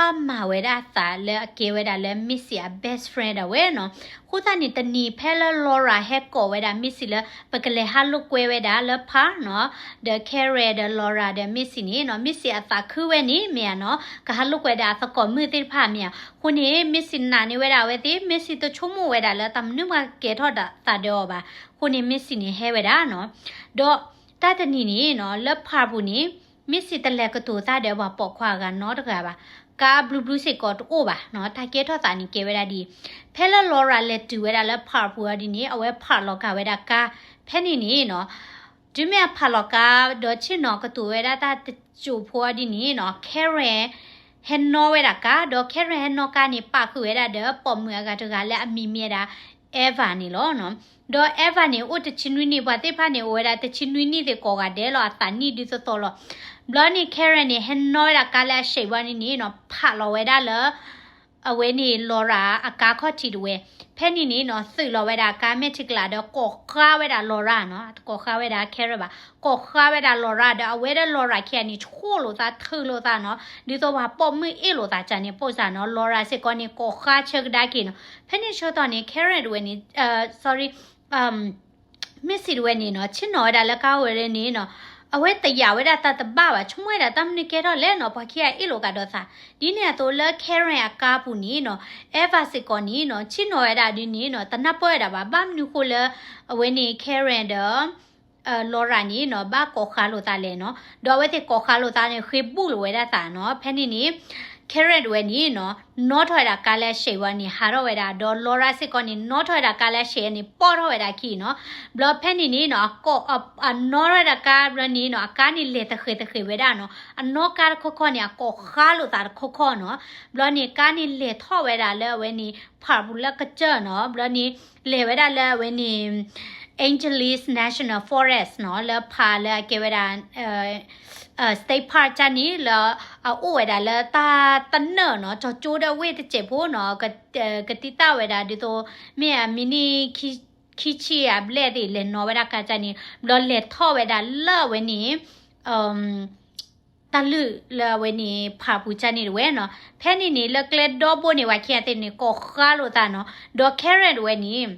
ဘၣ်မၤဝဲဒၣ်အသးလၢအကဲဝဲဒၣ်လၢ Missy အ best friend ဒၣ်ဝဲနီၤ. အဃိသတးန့ၣ် တနံၤဖဲလၢ Laura ဟဲကိးဝဲဒၣ် Missy လၢ ပကလဲၤဟးလိာ်ကွဲဝဲဒၣ်လၢ park နီၤ, ဒီး Karen ဒီး Laura ဒီး Missy န့ၣ်နီၤ, Missy အသးခုဝဲန့ၣ်မ့ၢ်ဧါနီၤ, ကဟးလိာ်ကွဲဒၣ်အသကိးမုၣ်သ့ၣ်တဖၣ်မ့ၢ်ဧါ. အဃိန့ၣ် Missy နာ်န့ၢ်ဝဲဒၣ်အဝဲသ့ၣ်, Missy တဆိကမိၣ်ဝဲဒၣ်လၢတၢ်မနုၤမးကကဲထီၣ်သးဒီးအီၤဘၣ်. အဃိန့ၣ် Missy န့ၣ်ဟဲဝဲဒၣ်နီၤ. ဒီးတၢ်တနံၤန့ၣ်နီၤ, လၢ park ပူၤန့ၣ် Missy တလဲၤကတိၤသးဒီးပှၤပိာ်ခွါအဂၤနီတဂၤဘၣ်. ကါဘျုးဘျုးစ့ၢ်ကီးတအိၣ်ဘၣ်နီၤ, တၢ်ကဲထီၣ်သးန့ၣ်ကဲဝဲဒၣ်ဒ်အံၤ, ဖဲလၢ Laura လဲၤတုၤဝဲဒၣ်လၢ park ပူၤအီၤဒ်န့ၣ် အဝဲ park လီၤကၤဝဲဒၣ်ကါ. ဖဲန့ၣ်န့ၣ်နီၤ, တုၤမ့ၢ်အ park လီၤကါ ဒီးဆ့ၣ်နီၤကတိၤဝဲဒၣ်တၢ်တစိၢ်ဖိအီၤဒ်န့ၣ်နီၤ, Karen ဟဲနီၣ်ဝဲဒၣ်ကါ, ဒီး Karen ဟဲနီၣ်ကါန့ၣ် ပာ်ဃုာ်ဝဲဒၣ်ဒီးပိာ်မုၣ်အဂၤတဂၤလၢအမံၤမ့ၢ်ဝဲဒၣ် Eva န့ၣ်လီၤ. ဒီး Eva န့ၣ် အိၣ်တဆံနွံနံၣ်, ပှၤသ့ၣ်တဖၣ်န့ၣ် အိၣ်ဝဲဒၣ်တဆံနွံနံၣ်သ့ၣ်ကိးဂၤဒဲးလီၤ, အသးနံၣ်ဒုးသီသီလီၤ. ဘျီန့ၣ် Karen န့ၣ် ဟဲနီၣ်ဝဲဒၣ်ကါလၢအ shape ဝဲန့ၣ်န့ၣ်နီၤ, park လီၤဝဲဒၣ်လၢ အဝဲန့ၣ် Laura အကါခီၣ်ထံးတဝဲ. ဖဲန့ၣ်န့ၣ်နီၤ, သုးလီၤဝဲဒၣ်ကါမဲာ်ထံကလၤဒီးကိးဃါဝဲဒၣ် Laura နီၤ, တကိးဃါဝဲဒၣ် Karen ဘၣ်, ကိးဃါဝဲဒၣ် Laura ဒီးအဝဲဒီး Laura ခံဂၤန့ၣ် ဆိၣ်လိာ်သးထုးလိာ်သးနီၤ, ဒ်သိးပှၤပိာ်မုၣ်အ့ၣ်လိာ်သးကန့ၣ် ပိာ်စၢ်နီၤ, Laura စ့ၢ်ကီးန့ၣ် ကိးဃါဆၢကဒါက့ၤနီၤ. ဖဲန့ၣ်ဆၢကတီၢ်န့ၣ် Karen တဝဲန့ၣ်, sorry, Missy တဝဲန့ၣ်နီၤ, ဆ့ၣ်နီၤဝဲဒၣ်လၢကါဝဲဒၣ်န့ၣ်နီၤ, အဝဲတယာ်ဝဲဒၣ်တၢ်တဘၣ်ဘၣ်, ဆိကမိၣ်ဝဲဒၣ်တၢ်မနုၤကဲထီၣ်လဲၣ်နီၤ, ပှၤခံဂၤအ့ၣ်လိာ်ကဒီးသး. ဒ်န့ၣ်အသိးလၢ Karen အကါပူၤန့ၣ်နီၤ, Eva စ့ၢ်ကီးန့ၣ်နီၤ, ဆ့ၣ်နီၤဝဲဒၣ်ဒ်န့ၣ်နီၤ, တနၢ်ပၢၢ်ဝဲဒၣ်ဘၣ်, ဘၣ်မနုၤဃိလၢ အဝဲန့ၣ် Karen ဒီး Laura န့ၣ်နီၤ, ဘၣ်ကိးဃါလိာ်သးလဲၣ်နီၤ, ဒီးအဝဲသ့ၣ်ကိးဃါလိာ်သးန့ၣ် ဃ့ဘူၣ်လိာ်ဝဲဒၣ်သးနီၤ. ဖဲန့ၣ်န့ၣ် Karen တဝဲန့ၣ်နီၤ, နီၣ်ထီၣ်ဝဲဒၣ်ကါလၢအ shape ဝဲန့ၣ် ဟးထီၣ်ဝဲဒၣ်, ဒီး Laura စ့ၢ်ကီးန့ၣ် နီၣ်ထီၣ်ဝဲဒၣ်ကါလၢအ shape န့ၣ် ပိာ်ထီၣ်ဝဲဒၣ်ခံနီၤ. ဘျီဖဲန့ၣ်န့ၣ်နီၤ, အနီၣ်ထီၣ်ဝဲဒၣ်ကါဘျီန့ၣ်နီၤ, အကါန့ၣ်လဲၤတဃဲၤတဃဲၤဝဲဒၣ်နီၤ, အနီၣ်ကါတခီခီန့ၣ် အကိးဃါလိာ်သးတခီခီနီၤ. ဘျီန့ၣ် ကါန့ၣ်လဲၤထီၣ်ဝဲဒၣ်လၢအဝဲန့ၣ် park ပူၤလၢကစၢၢ်နီၤ, ဘျီန့ၣ် လဲၤဝဲဒၣ်လၢအဝဲန့ၣ် Angeles National Forest နီၤ, လၢ park လၢအကဲဝဲဒၣ် state park ကန့ၣ် လၢအအိၣ်ဝဲဒၣ်လၢတၢ်တနၢၣ်နီၤ, ကၠီၤကၠိဒီးဝ့ၢ်တစဲးဖိနီၤ, ကတံာ်တာ်ဝဲဒၣ်ဒ်သိး မ့ၢ်အ minute ခံဆံအဘျဲၣ်သ့ၣ် လဲၤနီၤဝဲဒၣ်ကါကန့ၣ်, ဘျီလဲၤထီၣ်ဝဲဒၣ်လၢအဝဲန့ၣ် တၢ်လုၢ်လၢအဝဲန့ၣ် park ပူၤကန့ၣ်တဝဲနီၤ. ဖဲန့ၣ်န့ၣ် လၢကျဲဒီဘိန့ၣ် ပှၤခံဂၤသ့ၣ်န့ၣ် ကိးဃါလိာ်သးနီၤ, ဒီး Karen တဝဲန့ၣ်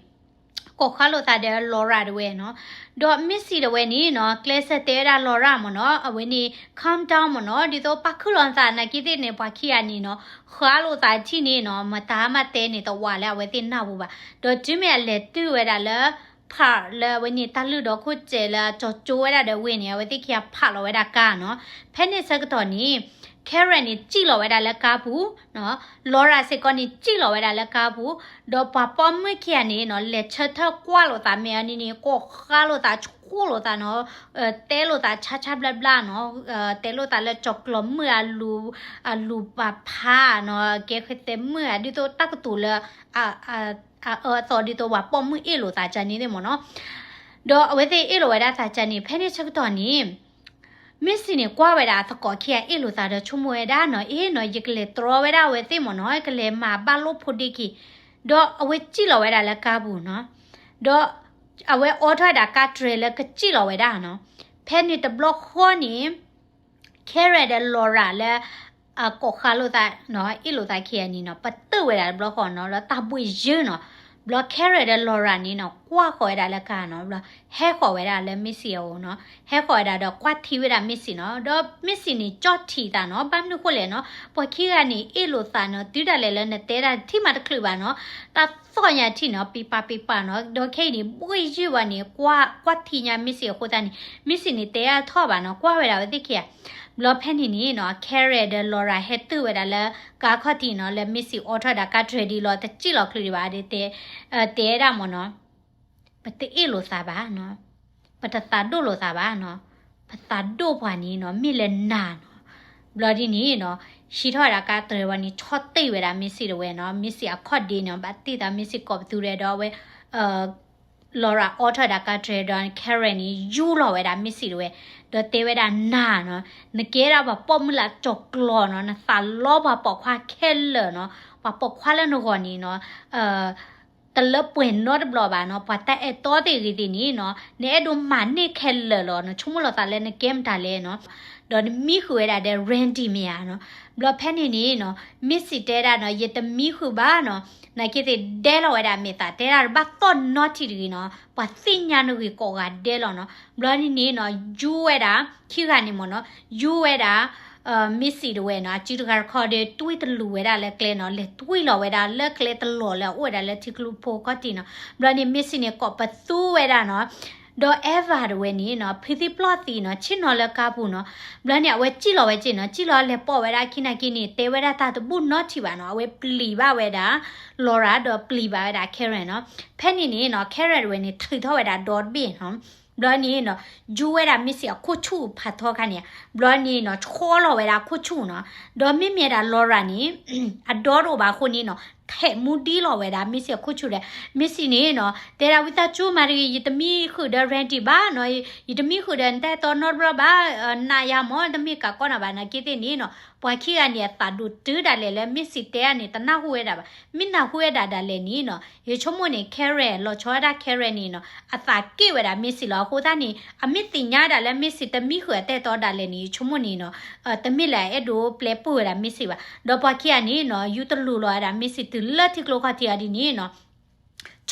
ကိးဃါလိာ်သးဒီး Laura တဝဲနီၤ. ဒီး Missy တဝဲန့ၣ်နီၤ, ကျဲးစၢးတဲဝဲဒၣ် Laura မ့ၢ်နီၤ, အဝဲန့ၣ် calm down မ့ၢ်နီၤ, ဒ်သိးပာ်ခုၣ်လီၤနသးနာ်က့သ့ၣ်န့ၣ် ပှၤခံဂၤန့ၣ်နီၤ, ဃါလိာ်သးထံၣ်န့ၣ်နီၤ, မတၤမးတဲန့ၣ်တဝးလၢအဝဲသ့ၣ်နၢ်ပူၤဘၣ်. ဒီးတုၤမ့ၢ်အလဲၤတုၤဝဲဒၣ်လၢ park လၢအဝဲန့ၣ် တၢ်လုၢ်ဒီခိၣ်စဲးလၢအကၠီၤကၠိဝဲဒၣ်ဒီးဝ့ၢ်န့ၣ် အဝဲသ့ၣ်ခံဂၤ park လီၤဝဲဒၣ်ကါနီၤ. ဖဲန့ၣ်ဆၢကတီၢ်န့ၣ် Karen န့ၣ် စံၣ်လီၤဝဲဒၣ်လၢကါပူၤနီၤ, Laura စ့ၢ်ကီးန့ၣ် စံၣ်လီၤဝဲဒၣ်လၢကါပူၤ, ဒီးပှၤပိာ်မုၣ်ခံဂၤန့ၣ်နီၤ, လဲၤဆၢထၢၣ်ကွၢ်လိာ်သးမ့ၢ်အီၤန့ၣ်န့ၣ် ကိးဃါလိာ်သး ဆိၣ်လိာ်သးနီၤ, တဲလိာ်သးဆါဆါဘျါဘျါနီၤ, တဲလိာ်သးလၢကၠီၤကျီၤမုၣ်အလူၤ, အလူၤပာ်ဖးနီၤ, ကဲဃဲၤသဲမုၣ်ဧါ, ဒ်သိးတၢ်ကတိၤလၢ အအၢအသီဒ်သိးပှၤပိာ်မုၣ်အ့ၣ်လိာ်သးကန့ၣ်သ့ၣ်မ့ၢ်နီၤ. ဒီးအဝဲသ့ၣ်အ့ၣ်လိာ်ဝဲဒၣ်သးကန့ၣ် ဖဲန့ၣ်ဆၢကတီၢ်န့ၣ် Missy န့ၣ် ကွၢ်ဝဲဒၣ်အသကိးခံဂၤအ့ၣ်လိာ်သးဒီးဆိကမိၣ်ဝဲဒၣ်နီၤ, အ့ၣ်နီၤ ယကလဲၤတြီဝဲဒၣ်အဝဲသ့ၣ်မ့ၢ်နီၤ, ကလဲၤမၤဘၣ်လိၣ်ဖိဒ့က့ၤ, ဒီးအဝဲစံၣ်လီၤဝဲဒၣ်လၢကါပူၤနီၤ, ဒီးအဝဲအိးထီၣ်ဝဲဒၣ်ကါတြဲၤလၢကစံၣ်လီၤဝဲဒၣ်နီၤ. ဖဲန့ၣ်တဘျီဃီန့ၣ် Karen ဒီး Laura လၢ အကိးဃါလိာ်သးနီၤ, အ့ၣ်လိာ်သးခံဂၤန့ၣ်နီၤ, ပတုာ်ဝဲဒၣ်တဘျီဃီနီၤ, လၢတၢ်ဘှ့ၣ်ယုၢ်နီၤ. ဘျီ Karen ဒီး Laura န့ၣ်နီၤ, ကွၢ်ဃီၤဝဲဒၣ်လၢကါနီၤ, ဘျီဟဲဃီၤဝဲဒၣ်လၢ Missy အအိၣ်နီၤ, ဟဲဃီၤဝဲဒၣ်ဒီးကွၢ်ထံဝဲဒၣ် Missy နီၤ, ဒီး Missy န့ၣ် ကၠီၣ်ထံးသးနီၤ, ဘၣ်မနုၤဃိလဲၣ်နီၤ, ပှၤခံဂၤန့ၣ် အ့ၣ်လိာ်သးနီၤ, တုၤဒၣ်လဲာ်လၢနတဲဒၣ်ထံၣ်မးတချုးဘၣ်နီၤ, တၢ်သီၣ်ညါထံၣ်နီၤ, ပံပာ်ပံပာ်နီၤ, ဒီးခဲအံၤန့ၣ် ဘှ့ၣ်ယုၢ်ဝဲန့ၣ် ကွၢ် ကွၢ်ထံညါ Missy အဃိသတးန့ၣ် Missy န့ၣ် တဲအါထီၣ်ဘၣ်နီၤ, ကွၢ်ဝဲဒၣ်ဝဲသ့ၣ်ခံဂၤ ဘျီဖဲန့ၣ်န့ၣ်နီၤ, Karen ဒီး Laura ဟဲတုာ်ဝဲဒၣ်လၢကါခီၣ်ထံးနီၤ, လၢ Missy အိးထီၣ်ဒၣ်ကါတြဲၤဒ်လီၤ, တစံၣ်လီၤချုးဒံးဘၣ်ဒီး တဲ, တဲဒၣ်မ့ၢ်နီၤ, ပတအ့ၣ်လိာ်သးဘၣ်နီၤ, ပတသးဒိၣ်လိာ်သးဘၣ်နီၤ, ပသးဒိၣ်ပှၤန့ၣ်နီၤ မ့ၢ်လၢနၤနီၤ. ဘျီဒ်န့ၣ်နီၤ, ဟံးထီၣ်ဝဲဒၣ်ကါတြဲၤဝဲန့ၣ် ဆီၣ်တ့ၢ်ဝဲဒၣ် Missy တဝဲနီၤ, Missy အခီၣ်ဒ့န့ၣ် ဘၣ်တ့ၢ်သး Missy ကိးပသူရဲဒီးဝဲ Laura အိးထီၣ်ဒၣ်ကါတြဲၤဒီး Karen န့ၣ် ယူၢ်လီၤဝဲဒၣ် Missy တဝဲ, ဒီးတဲဝဲဒၣ်နၤနီၤ, နကဲဒၣ်ပှၤပိာ်မုၣ်လၢကၠီၤကျီၤနီၤ, နသးလီပှၤပိာ်ခွါခဲလၢာ်နီၤ, ပှၤပိာ်ခွါလၢနဂီၢ်န့ၣ်နီၤ, တလၢပှဲၤနီတဘျီဘၣ်နီၤ, ပှၤတၢ်အဲၣ်တီသ့ၣ်ဂ့ၤသ့ၣ်န့ၣ်နီၤ, နအဲၣ်ဒိးမၤန့ၢ်ခဲလၢာ်လီၤနီၤ, ဆိကမိၣ်လီၤသးလၢနကဲမတၤလဲၣ်နီၤ, ဒီးနမံဃုာ်ဝဲဒၣ်ဒီး Randy မ့ၢ်ဧါနီၤ, ဘျီဖဲန့ၣ်န့ၣ်နီၤ, Missy တဲဒၣ်နီၤ, ယတမံဃုာ်ဘၣ်နီၤ, နာ်က့သ့ၣ်ဒဲလီၤဝဲဒၣ်အမဲာ်သး တဲဒၣ်တဘၣ်သီၣ်နီတထံၣ်တဂ့ၤနီၤ, ပှၤသ့ၣ်ညါနဂ့ၤကိးဂၤဒဲလီၤနီၤ, ဘျီန့ၣ်န့ၣ်နီၤ, ယူဝဲဒၣ် ခံဂၤန့ၣ်မ့ၢ်နီၤ, ယူဝဲဒၣ် Missy တဝဲနီၤ, အစုတဂၤတခီဒီး တွံၢ်တလူၤဝဲဒၣ်လၢကျဲနီၤ, လဲၤတွံၢ်လီၤဝဲဒၣ်လၢကျဲတလီၤလၢအအိၣ်ဝဲဒၣ်လၢထံကျိဖိခီၣ်ထံးနီၤ, ဘျီန့ၣ် Missy န့ၣ် ကိးပသူဝဲဒၣ်နီၤ, ဒီး Eva တဝဲန့ၣ်နီၤ, ဖုသံပျီၢ်သံနီၤ, ဆ့ၣ်နီၤလၢကါပူၤနီၤ, ဘျီန့ၣ် အဝဲစံၣ်လီၤဝဲက့နီၤ, စံၣ်လီၤလဲၤပိာ်ဝဲဒၣ်ခံနာ်က့န့ၣ် တဲဝဲဒၣ်တၢ်တဘူၣ်နီတထံၣ်ဘၣ်နီၤ, အဝဲပျံၤဘၣ်ဝဲဒၣ် Laura ဒီးပျံၤဘၣ်ဝဲဒၣ် Karen နီၤ, ဖဲန့ၣ်န့ၣ်နီၤ, Karen တဝဲန့ၣ် ထုးထီၣ်ဝဲဒၣ်ဒီတဘ့ၣ်နီၤ, ဘျီန့ၣ်နီၤ, ယူဝဲဒၣ် Missy အခိၣ်ဆူၣ်ဖးထီခါန့ၣ်, ဘျီန့ၣ်နီၤ, ဆီလီၤဝဲဒၣ်အခိၣ်ဆူၣ်နီၤ, ဒီးမ့မ့ၢ်ဒၣ် Laura န့ၣ် အဒီတအိၣ်ဘၣ်အဃိန့ၣ်နီၤ, ထဲးမူဒံလီၤဝဲဒၣ် Missy အခိၣ်ဆူၣ်ဒီး Missy န့ၣ်နီၤ, တဲဒၣ်ဝံသးစူၤမၤတဂ့ၤ, ယတမံဃုာ်ဒီး Randy ဘၣ်နီၤ, ယတမံဃုာ်ဒီးနတၢ်အဲၣ်တီနီတဘျီဘၣ်, နာ်ယၤမ့ၢ်တမ့ၢ်ကးကီးနၤဘၣ်, နာ်က့သ့ၣ်န့ၣ်နီၤ, ပှၤခံဂၤန့ၣ် အသးဒိၣ်တုၤဒၣ်လဲာ်လၢ Missy တဲအါန့ၣ် တနၢ်ဟူဝဲဒၣ်ဘၣ်, မ့ၢ်နၢ်ဟူဝဲဒၣ်ဒၣ်လဲာ်န့ၣ်နီၤ, ယဆိကမိၣ်န့ၣ် Karen လီၤဆီဝဲဒၣ် Karen န့ၣ်နီၤ, အသးက့ၣ်ဝဲဒၣ် Missy လီၤ, အဃိသတးန့ၣ် အမ့ၢ်သ့ၣ်ညါဒၣ်လၢ Missy တမံဃုာ်အတၢ်အဲၣ်တီဒၣ်လဲာ်န့ၣ် ယဆိကမိၣ်န့ၣ်နီၤ, တမ့ၢ်လၢအအဲၣ်ဒိးပျဲပၢၢ်ဝဲဒၣ် Missy ဘၣ်, ဒီးပှၤခံဂၤန့ၣ်နီၤ, ယူတလူၤလီၤဝဲဒၣ် Missy တုၤလၢထံကျိခီၣ်ထံးအီၤဒ်န့ၣ်နီၤ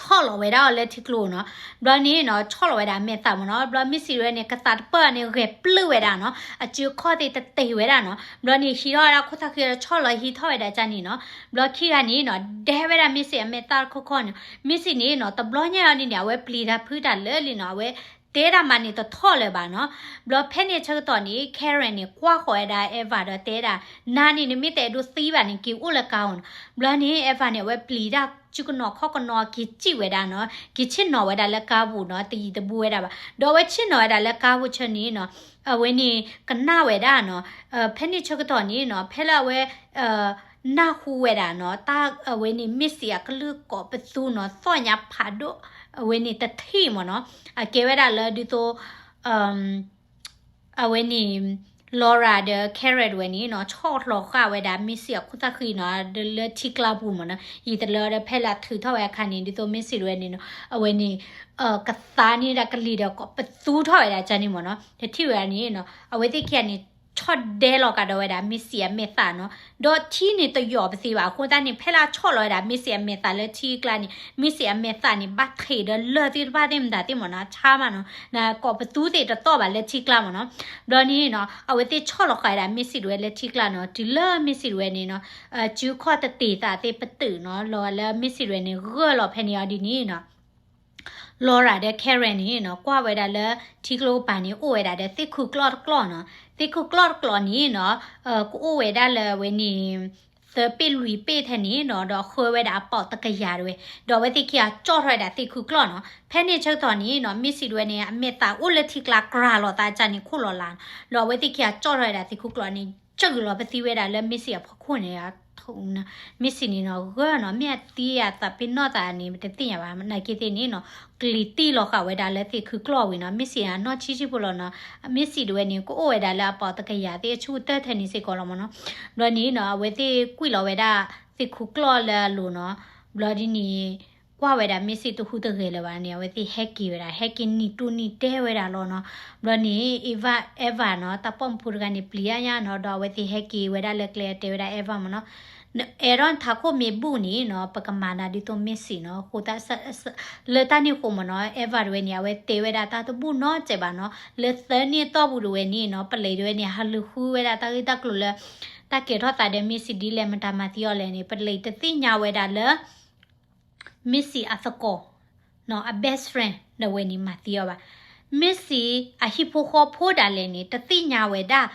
ဆီၣ်လီၤဝဲဒၣ်အီၤလၢထံကျိနီၤ, ဘျီန့ၣ်နီၤ, ဆီၣ်လီၤဝဲဒၣ်အမဲာ်သးမ့ၢ်နီၤ, ဘျီ Missy တဝဲန့ၣ် ကသးတပၢၢ်န့ၣ် ဂဲၤပျုၢ်ဝဲဒၣ်နီၤ, အစုခီၣ်သ့ၣ်တတ့ၢ်ဝဲဒၣ်နီၤ, ဘျီန့ၣ် ဟံးထီၣ်ဝဲဒၣ်ခိၣ်သၣ်ဃံဒီးဆီၣ်လီၤဟံးထီၣ်ဝဲဒၣ်ကန့ၣ်နီၤ, ဘျီခံဂၤန့ၣ်နီၤ, ဒဲဝဲဒၣ် Missy အမဲာ်သးတခီခီန့ၣ်, Missy န့ၣ်နီၤ, တဘျီညါအီၤန့ၣ်န့ၣ် အဝဲပျံၤတၢ်ဖုးတၢ်လၢာ်လံနီၤ, အဝဲတဲတၢ်မၤန့ၣ်တထီၣ်လၢၤဘၣ်နီၤ, ဘျီဖဲန့ၣ်ဆၢကတီၢ်န့ၣ် Karen န့ၣ် ကွၢ်ဃီၤဝဲဒၣ် Eva ဒီးတဲဒၣ်, နၤန့ၣ် နမ့ၢ်တအဲၣ်ဒိးသံဘၣ်န့ၣ် က့ၤအိၣ်လၢကါအီၤနီၤ, ဘျီန့ၣ် Eva န့ၣ် အဝဲပျံၤတၢ်စုကနိးခီၣ်ကနိး က့ၤစံၣ်ဝဲဒၣ်နီၤ, က့ၤဆ့ၣ်နီၤဝဲဒၣ်လၢကါပူၤနီၤ, တယံၤတဘူးဝဲဒၣ်ဘၣ်, ဒီးအဝဲဆ့ၣ်နီၤဝဲဒၣ်လၢကါပူၤဆၢန့ၣ်နီၤ, အဝဲန့ၣ်ကနၣ်ဝဲဒၣ်နီၤ, ဖဲန့ၣ်ဆၢကတီၢ်န့ၣ်နီၤ, ဖဲလၢအဝဲ နၢ်ဟူဝဲဒၣ်နီၤ, တၢ်အဝဲန့ၣ် Missy အကလုၢ်ကိးပသူနီၤ, သီၣ်ညါဖးဒိၣ်, အဝဲန့ၣ်တထံၣ်မ့ၢ်နီၤ, အကဲဝဲဒၣ်လၢဒ်သိး အဝဲန့ၣ် Laura ဒီး Karen တဝဲန့ၣ်နီၤ, ဆီၣ်လီၤဃာ်ဝဲဒၣ် Missy အခိၣ်သၣ်ဃံနီၤ, ဒီးလၢထံကျါပူၤမ့ၢ်နီၤ, ယံာ်တလၢဒီးဖဲလၢအထုးထီၣ်ဝဲအခါန့ၣ် ဒ်သိး Missy တဝဲန့ၣ်နီၤ, အဝဲန့ၣ် ကသါန့ၢ်ဒၣ်ကလံၤဒီးကိးပသူထီၣ်ဝဲဒၣ်ကန့ၣ်မ့ၢ်နီၤ, တထံၣ်ဝဲဒၣ်န့ၣ်နီၤ, အဝဲသ့ၣ်ခံဂၤန့ၣ် ဆီၣ်ဒဲလီၤကဒီးဝဲဒၣ် Missy အမဲာ်သးနီၤ, ဒီးထံန့ၣ်တယိာ်ပသ့ဘၣ်, အဃိသတးန့ၣ် ဖဲလၢအဆီၣ်လီၤဝဲဒၣ် Missy အမဲာ်သးလၢထံကျါန့ၣ် Missy အမဲာ်သးန့ၣ် ဘၣ်ထံးဒီးလၢၢ်သ့ၣ်တဖၣ်သ့ၣ်မတၤသ့ၣ်မ့ၢ်နီၤ, ဆါမးနီၤ, ကိးပသူသ့ၣ်တသီၣ်ဘၣ်လၢထံကျါမ့ၢ်နီၤ, ဘျီန့ၣ်နီၤ, အဝဲသ့ၣ်ဆီၣ်လီၤဃာ်ဝဲဒၣ် Missy တဝဲလၢထံကျါနီၤ, တုၤလၢ Missy တဝဲန့ၣ်နီၤ, စုခီၣ်တတ့ၢ်သးသ့ၣ်ပတုာ်နီၤ, လီၤလၢ Missy တဝဲန့ၣ် ဂၢၢ်လီၤဖဲန့ၣ်အီၤဒ်န့ၣ်နီၤ Laura ဒီး Karen န့ၣ်နီၤ, ကွၢ်ဝဲဒၣ်လၢထံကျိကပၤန့ၣ် အိၣ်ဝဲဒၣ်ဒီးသ့ၣ်ခုကျီၢ်တကျီၢ်နီၤ, သ့ၣ်ခုကျီၢ်တကျီၢ်န့ၣ်နီၤ, ကအိၣ်ဝဲဒၣ်လၢအဝဲန့ၣ် သၢပ့ၣ်လွံၢ်ပ့ၣ်ထဲန့ၣ်နီၤ, ဒီးဃၢဝဲဒၣ်အပီးတကယၤတဝဲ, ဒီးအဝဲသ့ၣ်ခံဂၤကၠီၣ်ထီၣ်ဝဲဒၣ်သ့ၣ်ခုကျီၢ်နီၤ, ဖဲန့ၣ်ဆၢကတီၢ်န့ၣ်နီၤ, Missy တဝဲန့ၣ် အမဲာ်သးအိၣ်လၢထံကျါကြၤလီၤသးကန့ၣ်ခိၣ်လီၤလးနီၤ, ဒီးအဝဲသ့ၣ်ခံဂၤကၠီၣ်ထီၣ်ဝဲဒၣ်သ့ၣ်ခုကျီၢ်န့ၣ် စၢၢ်က့ၤလီၤပသံဝဲဒၣ်လၢ Missy အဖီခိၣ်န့ၣ် Missy န့ၣ်နီၤ, ဂၢၢ်နီၤ, မ့ၢ်အသံအသးပ့ၤနီၣ်သးန့ၣ် ပတသ့ၣ်ညါဘၣ်, နာ်က့သ့ၣ်န့ၣ်နီၤ, ကျံၤတံၢ်လီၤဃာ်ဝဲဒၣ်လၢသ့ၣ်ခုကျီၢ်ဝံၤနီၤ, Missy အနီၢ်ဆံးဆံးဖိလီၤနီၤ, Missy တဝဲန့ၣ် ကအိၣ်ဝဲဒၣ်လၢအပီးတကယၤသ့ၣ်အဆူၣ်ကတၢၢ်ထဲန့ၣ်စ့ၢ်ကီးလီၤမ့ၢ်နီၤ, ဘျီန့ၣ်နီၤ, အဝဲသ့ၣ်ကွံာ်လီၤဝဲဒၣ်သ့ၣ်ခုကျီၢ်လၢအလိၤနီၤ, ဘျီဒ်န့ၣ် ကွၢ်ဝဲဒၣ် Missy တဟူးတဂဲၤလၢၤဘၣ်န့ၣ် အဝဲသ့ၣ်ဟဲက့ၤဝဲဒၣ်, ဟဲက့ၤနံၤတူၢ်နံၤတဲဝဲဒၣ်လီၤနီၤ, ဘျီန့ၣ် Eva Eva နီၤ, တၢ်ပိာ်မုၣ်ဖိတဂၤန့ၣ် ပျံၤအါညါနီၤ, ဒီးအဝဲသ့ၣ်ဟဲက့ၤဝဲဒၣ်လၢကျဲတဲဝဲဒၣ် Eva မ့ၢ်နီၤ, အဲၣ်ဒိးနထးခိၣ်မ့ၢ်ဘူၣ်န့ၣ်နီၤ, ပကမၤနၤဒ်သိး Missy နီၤ, အဃိသတး လၢတၢ်န့ၣ်အဃိမ့ၢ်နီၤ, Eva တဝဲန့ၣ် အဝဲတဲဝဲဒၣ်တၢ်တဘူၣ်နီတစဲးဘၣ်နီၤ, လၢသၢနံၣ်အတီၢ်ပူၤတဝဲန့ၣ်နီၤ, ပလံးတဝဲန့ၣ် ဟးလူၤဃုဝဲဒၣ်တၢ်ဂ့ၢ်တၢ်ကျိၤလၢ တၢ်ကဲထီၣ်သးဒီး Missy ဒ်လဲၣ် မတၤမၤသံအီၤလဲၣ်န့ၣ် ပလံးတသ့ၣ်ညါဝဲဒၣ်လၢ Missy အသကိး နီၤ, အ best friend တဝဲန့ၣ် မၤသံအီၤဘၣ်. Missy အဟံၣ်ဖိဃီဖိဒၣ်လဲာ်န့ၣ် တသ့ၣ်ညါဝဲဒၣ်,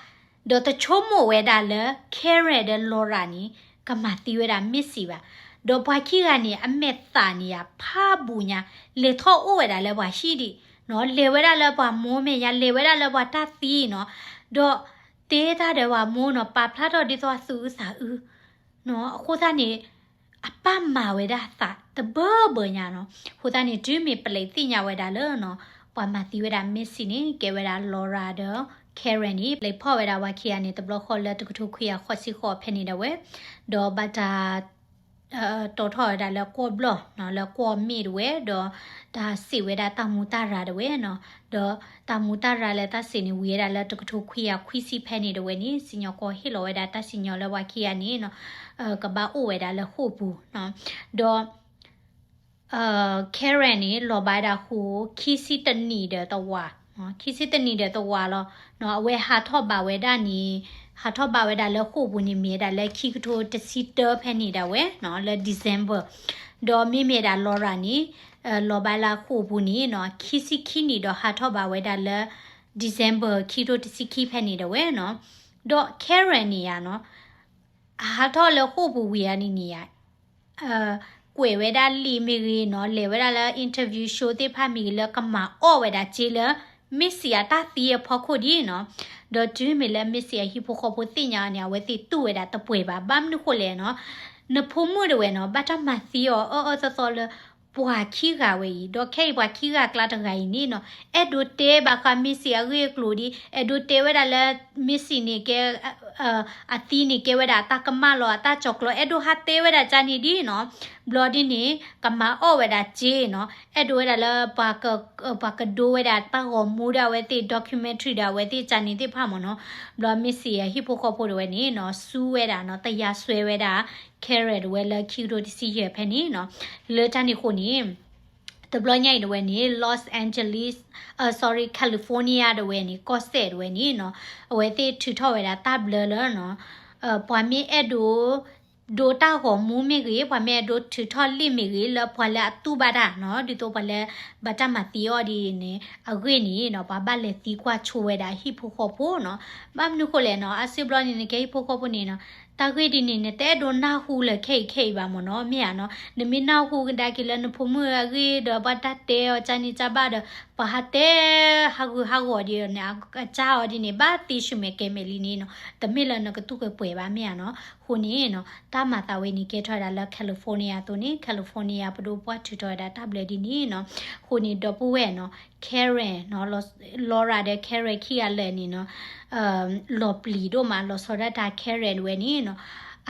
ဒီးတဆိကမိၣ်ဝဲဒၣ်လၢ Karen ဒီး Laura န့ၣ် ကမၤသံဝဲဒၣ် Missy ဘၣ်. ဒီးပှၤခံဂၤန့ၣ် အမဲာ်သးန့ၣ်ယါ ဖးဘူးညါ, လဲၤထီၣ်အိၣ်ဝဲဒၣ်လၢပှၤဟံၣ်ဒံး, နီၤ, လဲၤဝဲဒၣ်လၢပှၤမိၢ်မဲာ်ညါ, လဲၤဝဲဒၣ်လၢပှၤတၢ်သံနီၤ, ဒီးတဲတၢ်ဒီးပှၤမိၢ်နီၤ, ပာ်ဖျါထီၣ်ဒ်သိးအသူၣ်အုးသးအုး နီၤ, အဃိသတးန့ၣ် အပၢ်မၤဝဲဒၣ်သးတဘၢဘၢညါနီၤ. အဃိသတးန့ၣ် တုၤမ့ၢ်ပလံးသ့ၣ်ညါဝဲဒၣ်လၢနီၤ, ပှၤမၤသံဝဲဒၣ် Missy န့ၣ် ကဲဝဲဒၣ် Laura ဒီး Karen န့ၣ် ပျဲဖီၣ်ဝဲဒၣ်ပှၤခံဂၤန့ၣ် တဘျီဃီလၢတကထိခွံကယၤဃိးဆံဃိးဖဲန့ၣ်ဒၣ်ဝဲ, ဒီးဘၣ်တၢ် တီထီၣ်ဝဲဒၣ်လၢကွီၢ်ဘျီၣ်နီၤ လၢကွီၢ်မ့ၣ်တဝဲ ဒီးတၢ်စံးဝဲဒၣ်တၢ်မူတၢ်ရၤတဝဲနီၤ, ဒီးတၢ်မူတၢ်ရၤလၢတၢ်စံးန့ၣ် ဝံၤဝဲဒၣ်လၢတကထိခွံကယၤခွံဆံဖဲန့ၣ်တဝဲန့ၣ် စံၣ်ညီၣ်ကွီၢ်ဟ့ၣ်လီၤဝဲဒၣ်တၢ်စံၣ်ညီၣ်လၢပှၤခံဂၤန့ၣ်နီၤ ကဘၣ်အိၣ်ဝဲဒၣ်လၢဃိာ်ပူၤနီၤ, ဒီး Karen န့ၣ် လီၤဘၣ်ဝဲဒၣ်ဃိာ် ခံဆံတနံၣ်ဒီးတဝာ်, ခံဆံတနံၣ်ဒီးတဝာ်လီၤ. အဝဲဟးထီၣ်ဘၣ်ဝဲဒၣ်န့ၣ်, ဟးထီၣ်ဘၣ်ဝဲဒၣ်လၢဃိာ်ပူၤန့ၣ် မ့ၢ်ဝဲဒၣ်လၢခံကထိတဆံတၢဖဲန့ၣ်ဒၣ်ဝဲနီၤ, လၢ December, ဒီးမ့မ့ၢ်ဒၣ် Laura န့ၣ် လီၤဘၣ်လၢဃိာ်ပူၤန့ၣ်နီၤ ခံဆံခံနံၣ်ဒီးဟးထီၣ်ဘၣ်ဝဲဒၣ်လၢ December ခံကထိတဆံခံဖဲန့ၣ်ဒၣ်ဝဲနီၤ, ဒီး Karen န့ၣ်ယါနီၤ အဟးထီၣ်လၢဃိာ်ပူၤဝံၤအါန့ၣ်န့ၣ်ယါ ကွဲးဝဲဒၣ်လံာ်မ့ၢ်ဂ့ၤနီၤ, လဲၤဝဲဒၣ်လၢ interview show သ့ၣ်တဖၣ်မ့ၢ်ဂ့ၤလၢကမၤအီၣ်ဝဲဒၣ်စ့လၢ Missy အတၢ်သံအဖီခိၣ်ဒ်နီၤ, ဒီးတုၤမ့ၢ်လၢ Missy အဟံၣ်ဖိဃီဖိသ့ၣ်ညါအီၤန့ၣ် အဝဲသ့ၣ်တူၢ်ဝဲဒၣ်တပှဲၤဘၣ်, ဘၣ်မနုၤဃိလဲၣ်နီၤ, နဖိမုၣ်တဝဲနီၤ ဘၣ်တၢ်မၤသံအီၤအၢအၢသီသီလၢ ပှၤခံဂၤဝဲအံၤ, ဒီးခဲအံၤပှၤခံဂၤအကျါတဂၤအံၤန့ၣ်နီၤ, အဲၣ်ဒိးတဲဘၣ်ဃး Missy အဂ့ၢ်အကျိၤဒ်, အဲၣ်ဒိးတဲဝဲဒၣ်လၢ Missy န့ၣ်ကဲ အသံန့ၣ်ကဲဝဲဒၣ်အတၢ်ကမၣ်လီၤ အတၢ်ကၠီၤကျီၤ, အဲၣ်ဒိးဟးတဲဝဲဒၣ်ကန့ၣ်ဒ်နီၤ, ဘျီဒ်န့ၣ် ကမၤအီၣ်ဝဲဒၣ်စ့နီၤ, အဲၣ်ဒိးဝဲဒၣ်လၢ ပှၤကဒိဝဲဒၣ်တၢ်ဂီၤမူဒီးအဝဲသ့ၣ် documentary ဒီးအဝဲသ့ၣ်ကန့ၣ်သ့ၣ်တဖၣ်မ့ၢ်နီၤ, ဘျီ Missy အဟံၣ်ဖိဃီဖိတဝဲန့ၣ်နီၤ စူးဝဲဒၣ်နီၤ တယါစွဲဝဲဒၣ် Karen တဝဲလၢခံကထိတဆံယဲၢ်ဖဲန့ၣ်နီၤ, လၢတၢ်န့ၣ်အဃိန့ၣ် တဘျီညါအံၤတဝဲန့ၣ် Los Angeles, sorry, California တဝဲန့ၣ် ကီၢ်စဲၣ်တဝဲန့ၣ်နီၤ, အဝဲသ့ၣ်ထုးထီၣ်ဝဲဒၣ်တၢ်ဘျၢလၢနီၤ, ပှၤမ့ၢ်အဲၣ်ဒိး ဒိတၢ်ဂီၤမူမ့ၢ်ဂ့ၤ, ပှၤမ့ၢ်အဲၣ်ဒိးထုးထီၣ်လံာ်မ့ၢ်ဂ့ၤ လၢပှၤလၢအတူၢ်ဘၣ်တၢ်နီၤ, ဒ်သိးပှၤလၢ ဘၣ်တၢ်မၤသံအီၤဒ်န့ၣ် အဂ့ၢ်န့ၣ်နီၤ, ပှၤဘၣ်လဲၤသံကွၢ်ဆိဝဲဒၣ်ဟံၣ်ဖိဃီဖိနီၤ, ဘၣ်မနုၤဃိလဲၣ်နီၤ, အါစုဘျီန့ၣ် နကဲဟံၣ်ဖိဃီဖိန့ၣ်နီၤ, တၢ်ဂ့ၢ်ဒ်န့ၣ် နတအဲၣ်ဒိးနၢ်ဟူလၢခဲအံၤခဲအံၤဘၣ်မ့ၢ်နီၤ, မ့ၢ်ဧါနီၤ, နမ့ၢ်နၢ်ဟူကဒါက့ၤလၢနဖိမုၣ်အဂ့ၢ်ဒီး ဘၣ်တၢ်တဲအီၤကန့ၣ်ကဘၣ်ဒီး ပှၤဟးတဲ ဟးဂူာ်ဟးဂီၤဒ်န့ၣ် အကစၢ်အီၤဒ်န့ၣ် ဘၣ်သံဆူၣ်မဲာ်ကဲမဲာ်လံန့ၣ်နီၤ, တမ့ၢ်လၢနကတူၢ်ကပှဲၤဘၣ်မ့ၢ်ဧါနီၤ, အဃိန့ၣ်နီၤ, တၢ်မၤသးဝဲန့ၣ်ကဲထီၣ်ဝဲဒၣ်လၢ California အသိးန့ၣ်, California ပဒိၣ်ပှၢ်ထုးထီၣ်ဝဲဒၣ်တၢ်ဘျၢဒ်န့ၣ်နီၤ, အဃိန့ၣ် ဒီပုၢ်ဝဲၢ်နီၤ, Karen နီၤ, Laura ဒီး Karen ခံဂၤလၢာ်န့ၣ်နီၤ, လီၤပျံၤဒိၣ်မး လီၤဆီဒၣ်တၢ် Karen တဝဲန့ၣ်နီၤ,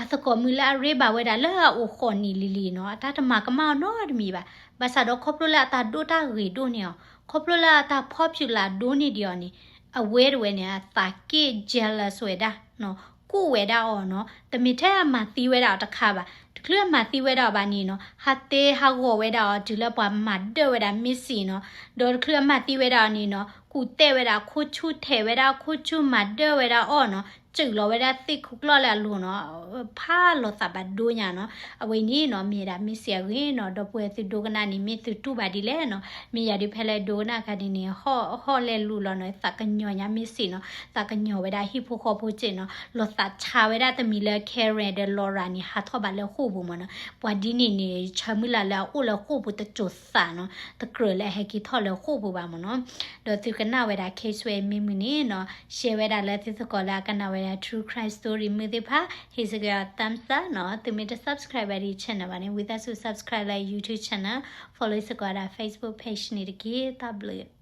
အသကိးမုၢ်လၢအရ့ဘၣ်ဝဲဒၣ်လၢအအိၣ်ဃိးနံၣ်လံၤလံၤနီၤ, အတၢ်တမၤကမၣ်အီၤနီတမံၤဘၣ်, ဘၣ်ဆၣ်ဒီးခီဖျိလၢအတၢ်ဒိၣ်တၢ်ဂ့ၤဒိၣ်န့ၢ်အီၤ, ခီဖျိလၢအတၢ် popular ဒိၣ်န့ၢ်ဒံးအီၤန့ၣ်, အဝဲတဝဲန့ၣ် အသးက့ၣ် jealous ဝဲဒၣ်နီၤ, ကူးဝဲဒၣ်အီၤနီၤ, တမ့ၢ်ထဲအမၤသံဝဲဒၣ်အီၤတခါဘၣ်, တချုးအမၤသံဝဲဒၣ်အီၤဘၣ်န့ၣ်နီၤ, ဟးတဲဟးဂီၤဝဲဒၣ်အီၤတုၤလၢပှၤမၤဒၢၣ်ဝဲဒၣ် Missy နီၤ, ဒီးတချုးအမၤသံဝဲဒၣ်အီၤန့ၣ်နီၤ, ကူးတဲဝဲဒၣ်အခိၣ်ဆူၣ် ထဲးဝဲဒၣ်အခိၣ်ဆူၣ် မၤဒၢၣ်ဝဲဒၣ်အီၤနီၤ, စုးလီၤဝဲဒၣ်သ့ၣ်ခိၣ်ကျီၢ်လၢအလိၤနီၤ, ဖးလီၤသးဘၣ်ဒိညါနီၤ, အဝဲန့ၣ်နီၤ မ့ၢ်ဒၣ် Missy အဂ့ၢ်နီၤ, ဒီပုၢ်ဝဲၢ်သုဒိကနၣ်န့ၣ် မ့ၢ်သုတူၢ်ဘၣ်ဒ်လဲၣ်နီၤ, မ့ၢ်ယၤဒုးဖဲလၢဒိကနၣ်အခါဒ်န့ၣ် ဟီၣ်လဲၣ်လူၤလီၤနီၤ, သးကညီၤညါ Missy နီၤ, သးကညီၤဝဲဒၣ်ဟံၣ်ဖိဃီဖိစ့ၢ်နီၤ, လီၤသးဆါဝဲဒၣ်တမံၤလၢ Karen ဒီး Laura န့ၣ် ဟးထီၣ်ဘၣ်လၢဃိာ်ပူၤမ့ၢ်နီၤ, ပှၤဒ်န့ၣ်န့ၣ် ဆၢမုၢ်လၢ်လၢအအိၣ်လၢဃိာ်ပူၤတစိၤသးနီၤ, တကြၢးလၢအဟဲက့ၤထီၣ်လၢဃိာ်ပူၤဘၣ်မ့ၢ်နီၤ, ဒီးသုကနၣ်ဝဲဒၣ် case ဝဲမ့ၢ်မုာ်န့ၣ်နီၤ, share ဝဲဒၣ်လၢသုသကိးလၢအကနၣ်ဝဲဒၣ် True Crime Story မုာ်သ့ၣ်တဖၣ်, ဟ့ၣ်စ့ၢ်ကီး thumbs up နီၤ, သုမ့ၢ်တ subscribe ဝဲဒၣ် channel ဘၣ်န့ၣ် ဝံသးစူၤ subscribe လၢ YouTube channel, follow စ့ၢ်ကီးဝဲဒၣ် Facebook page န့ၣ်တက့ၢ်, တၢ်ဘျုး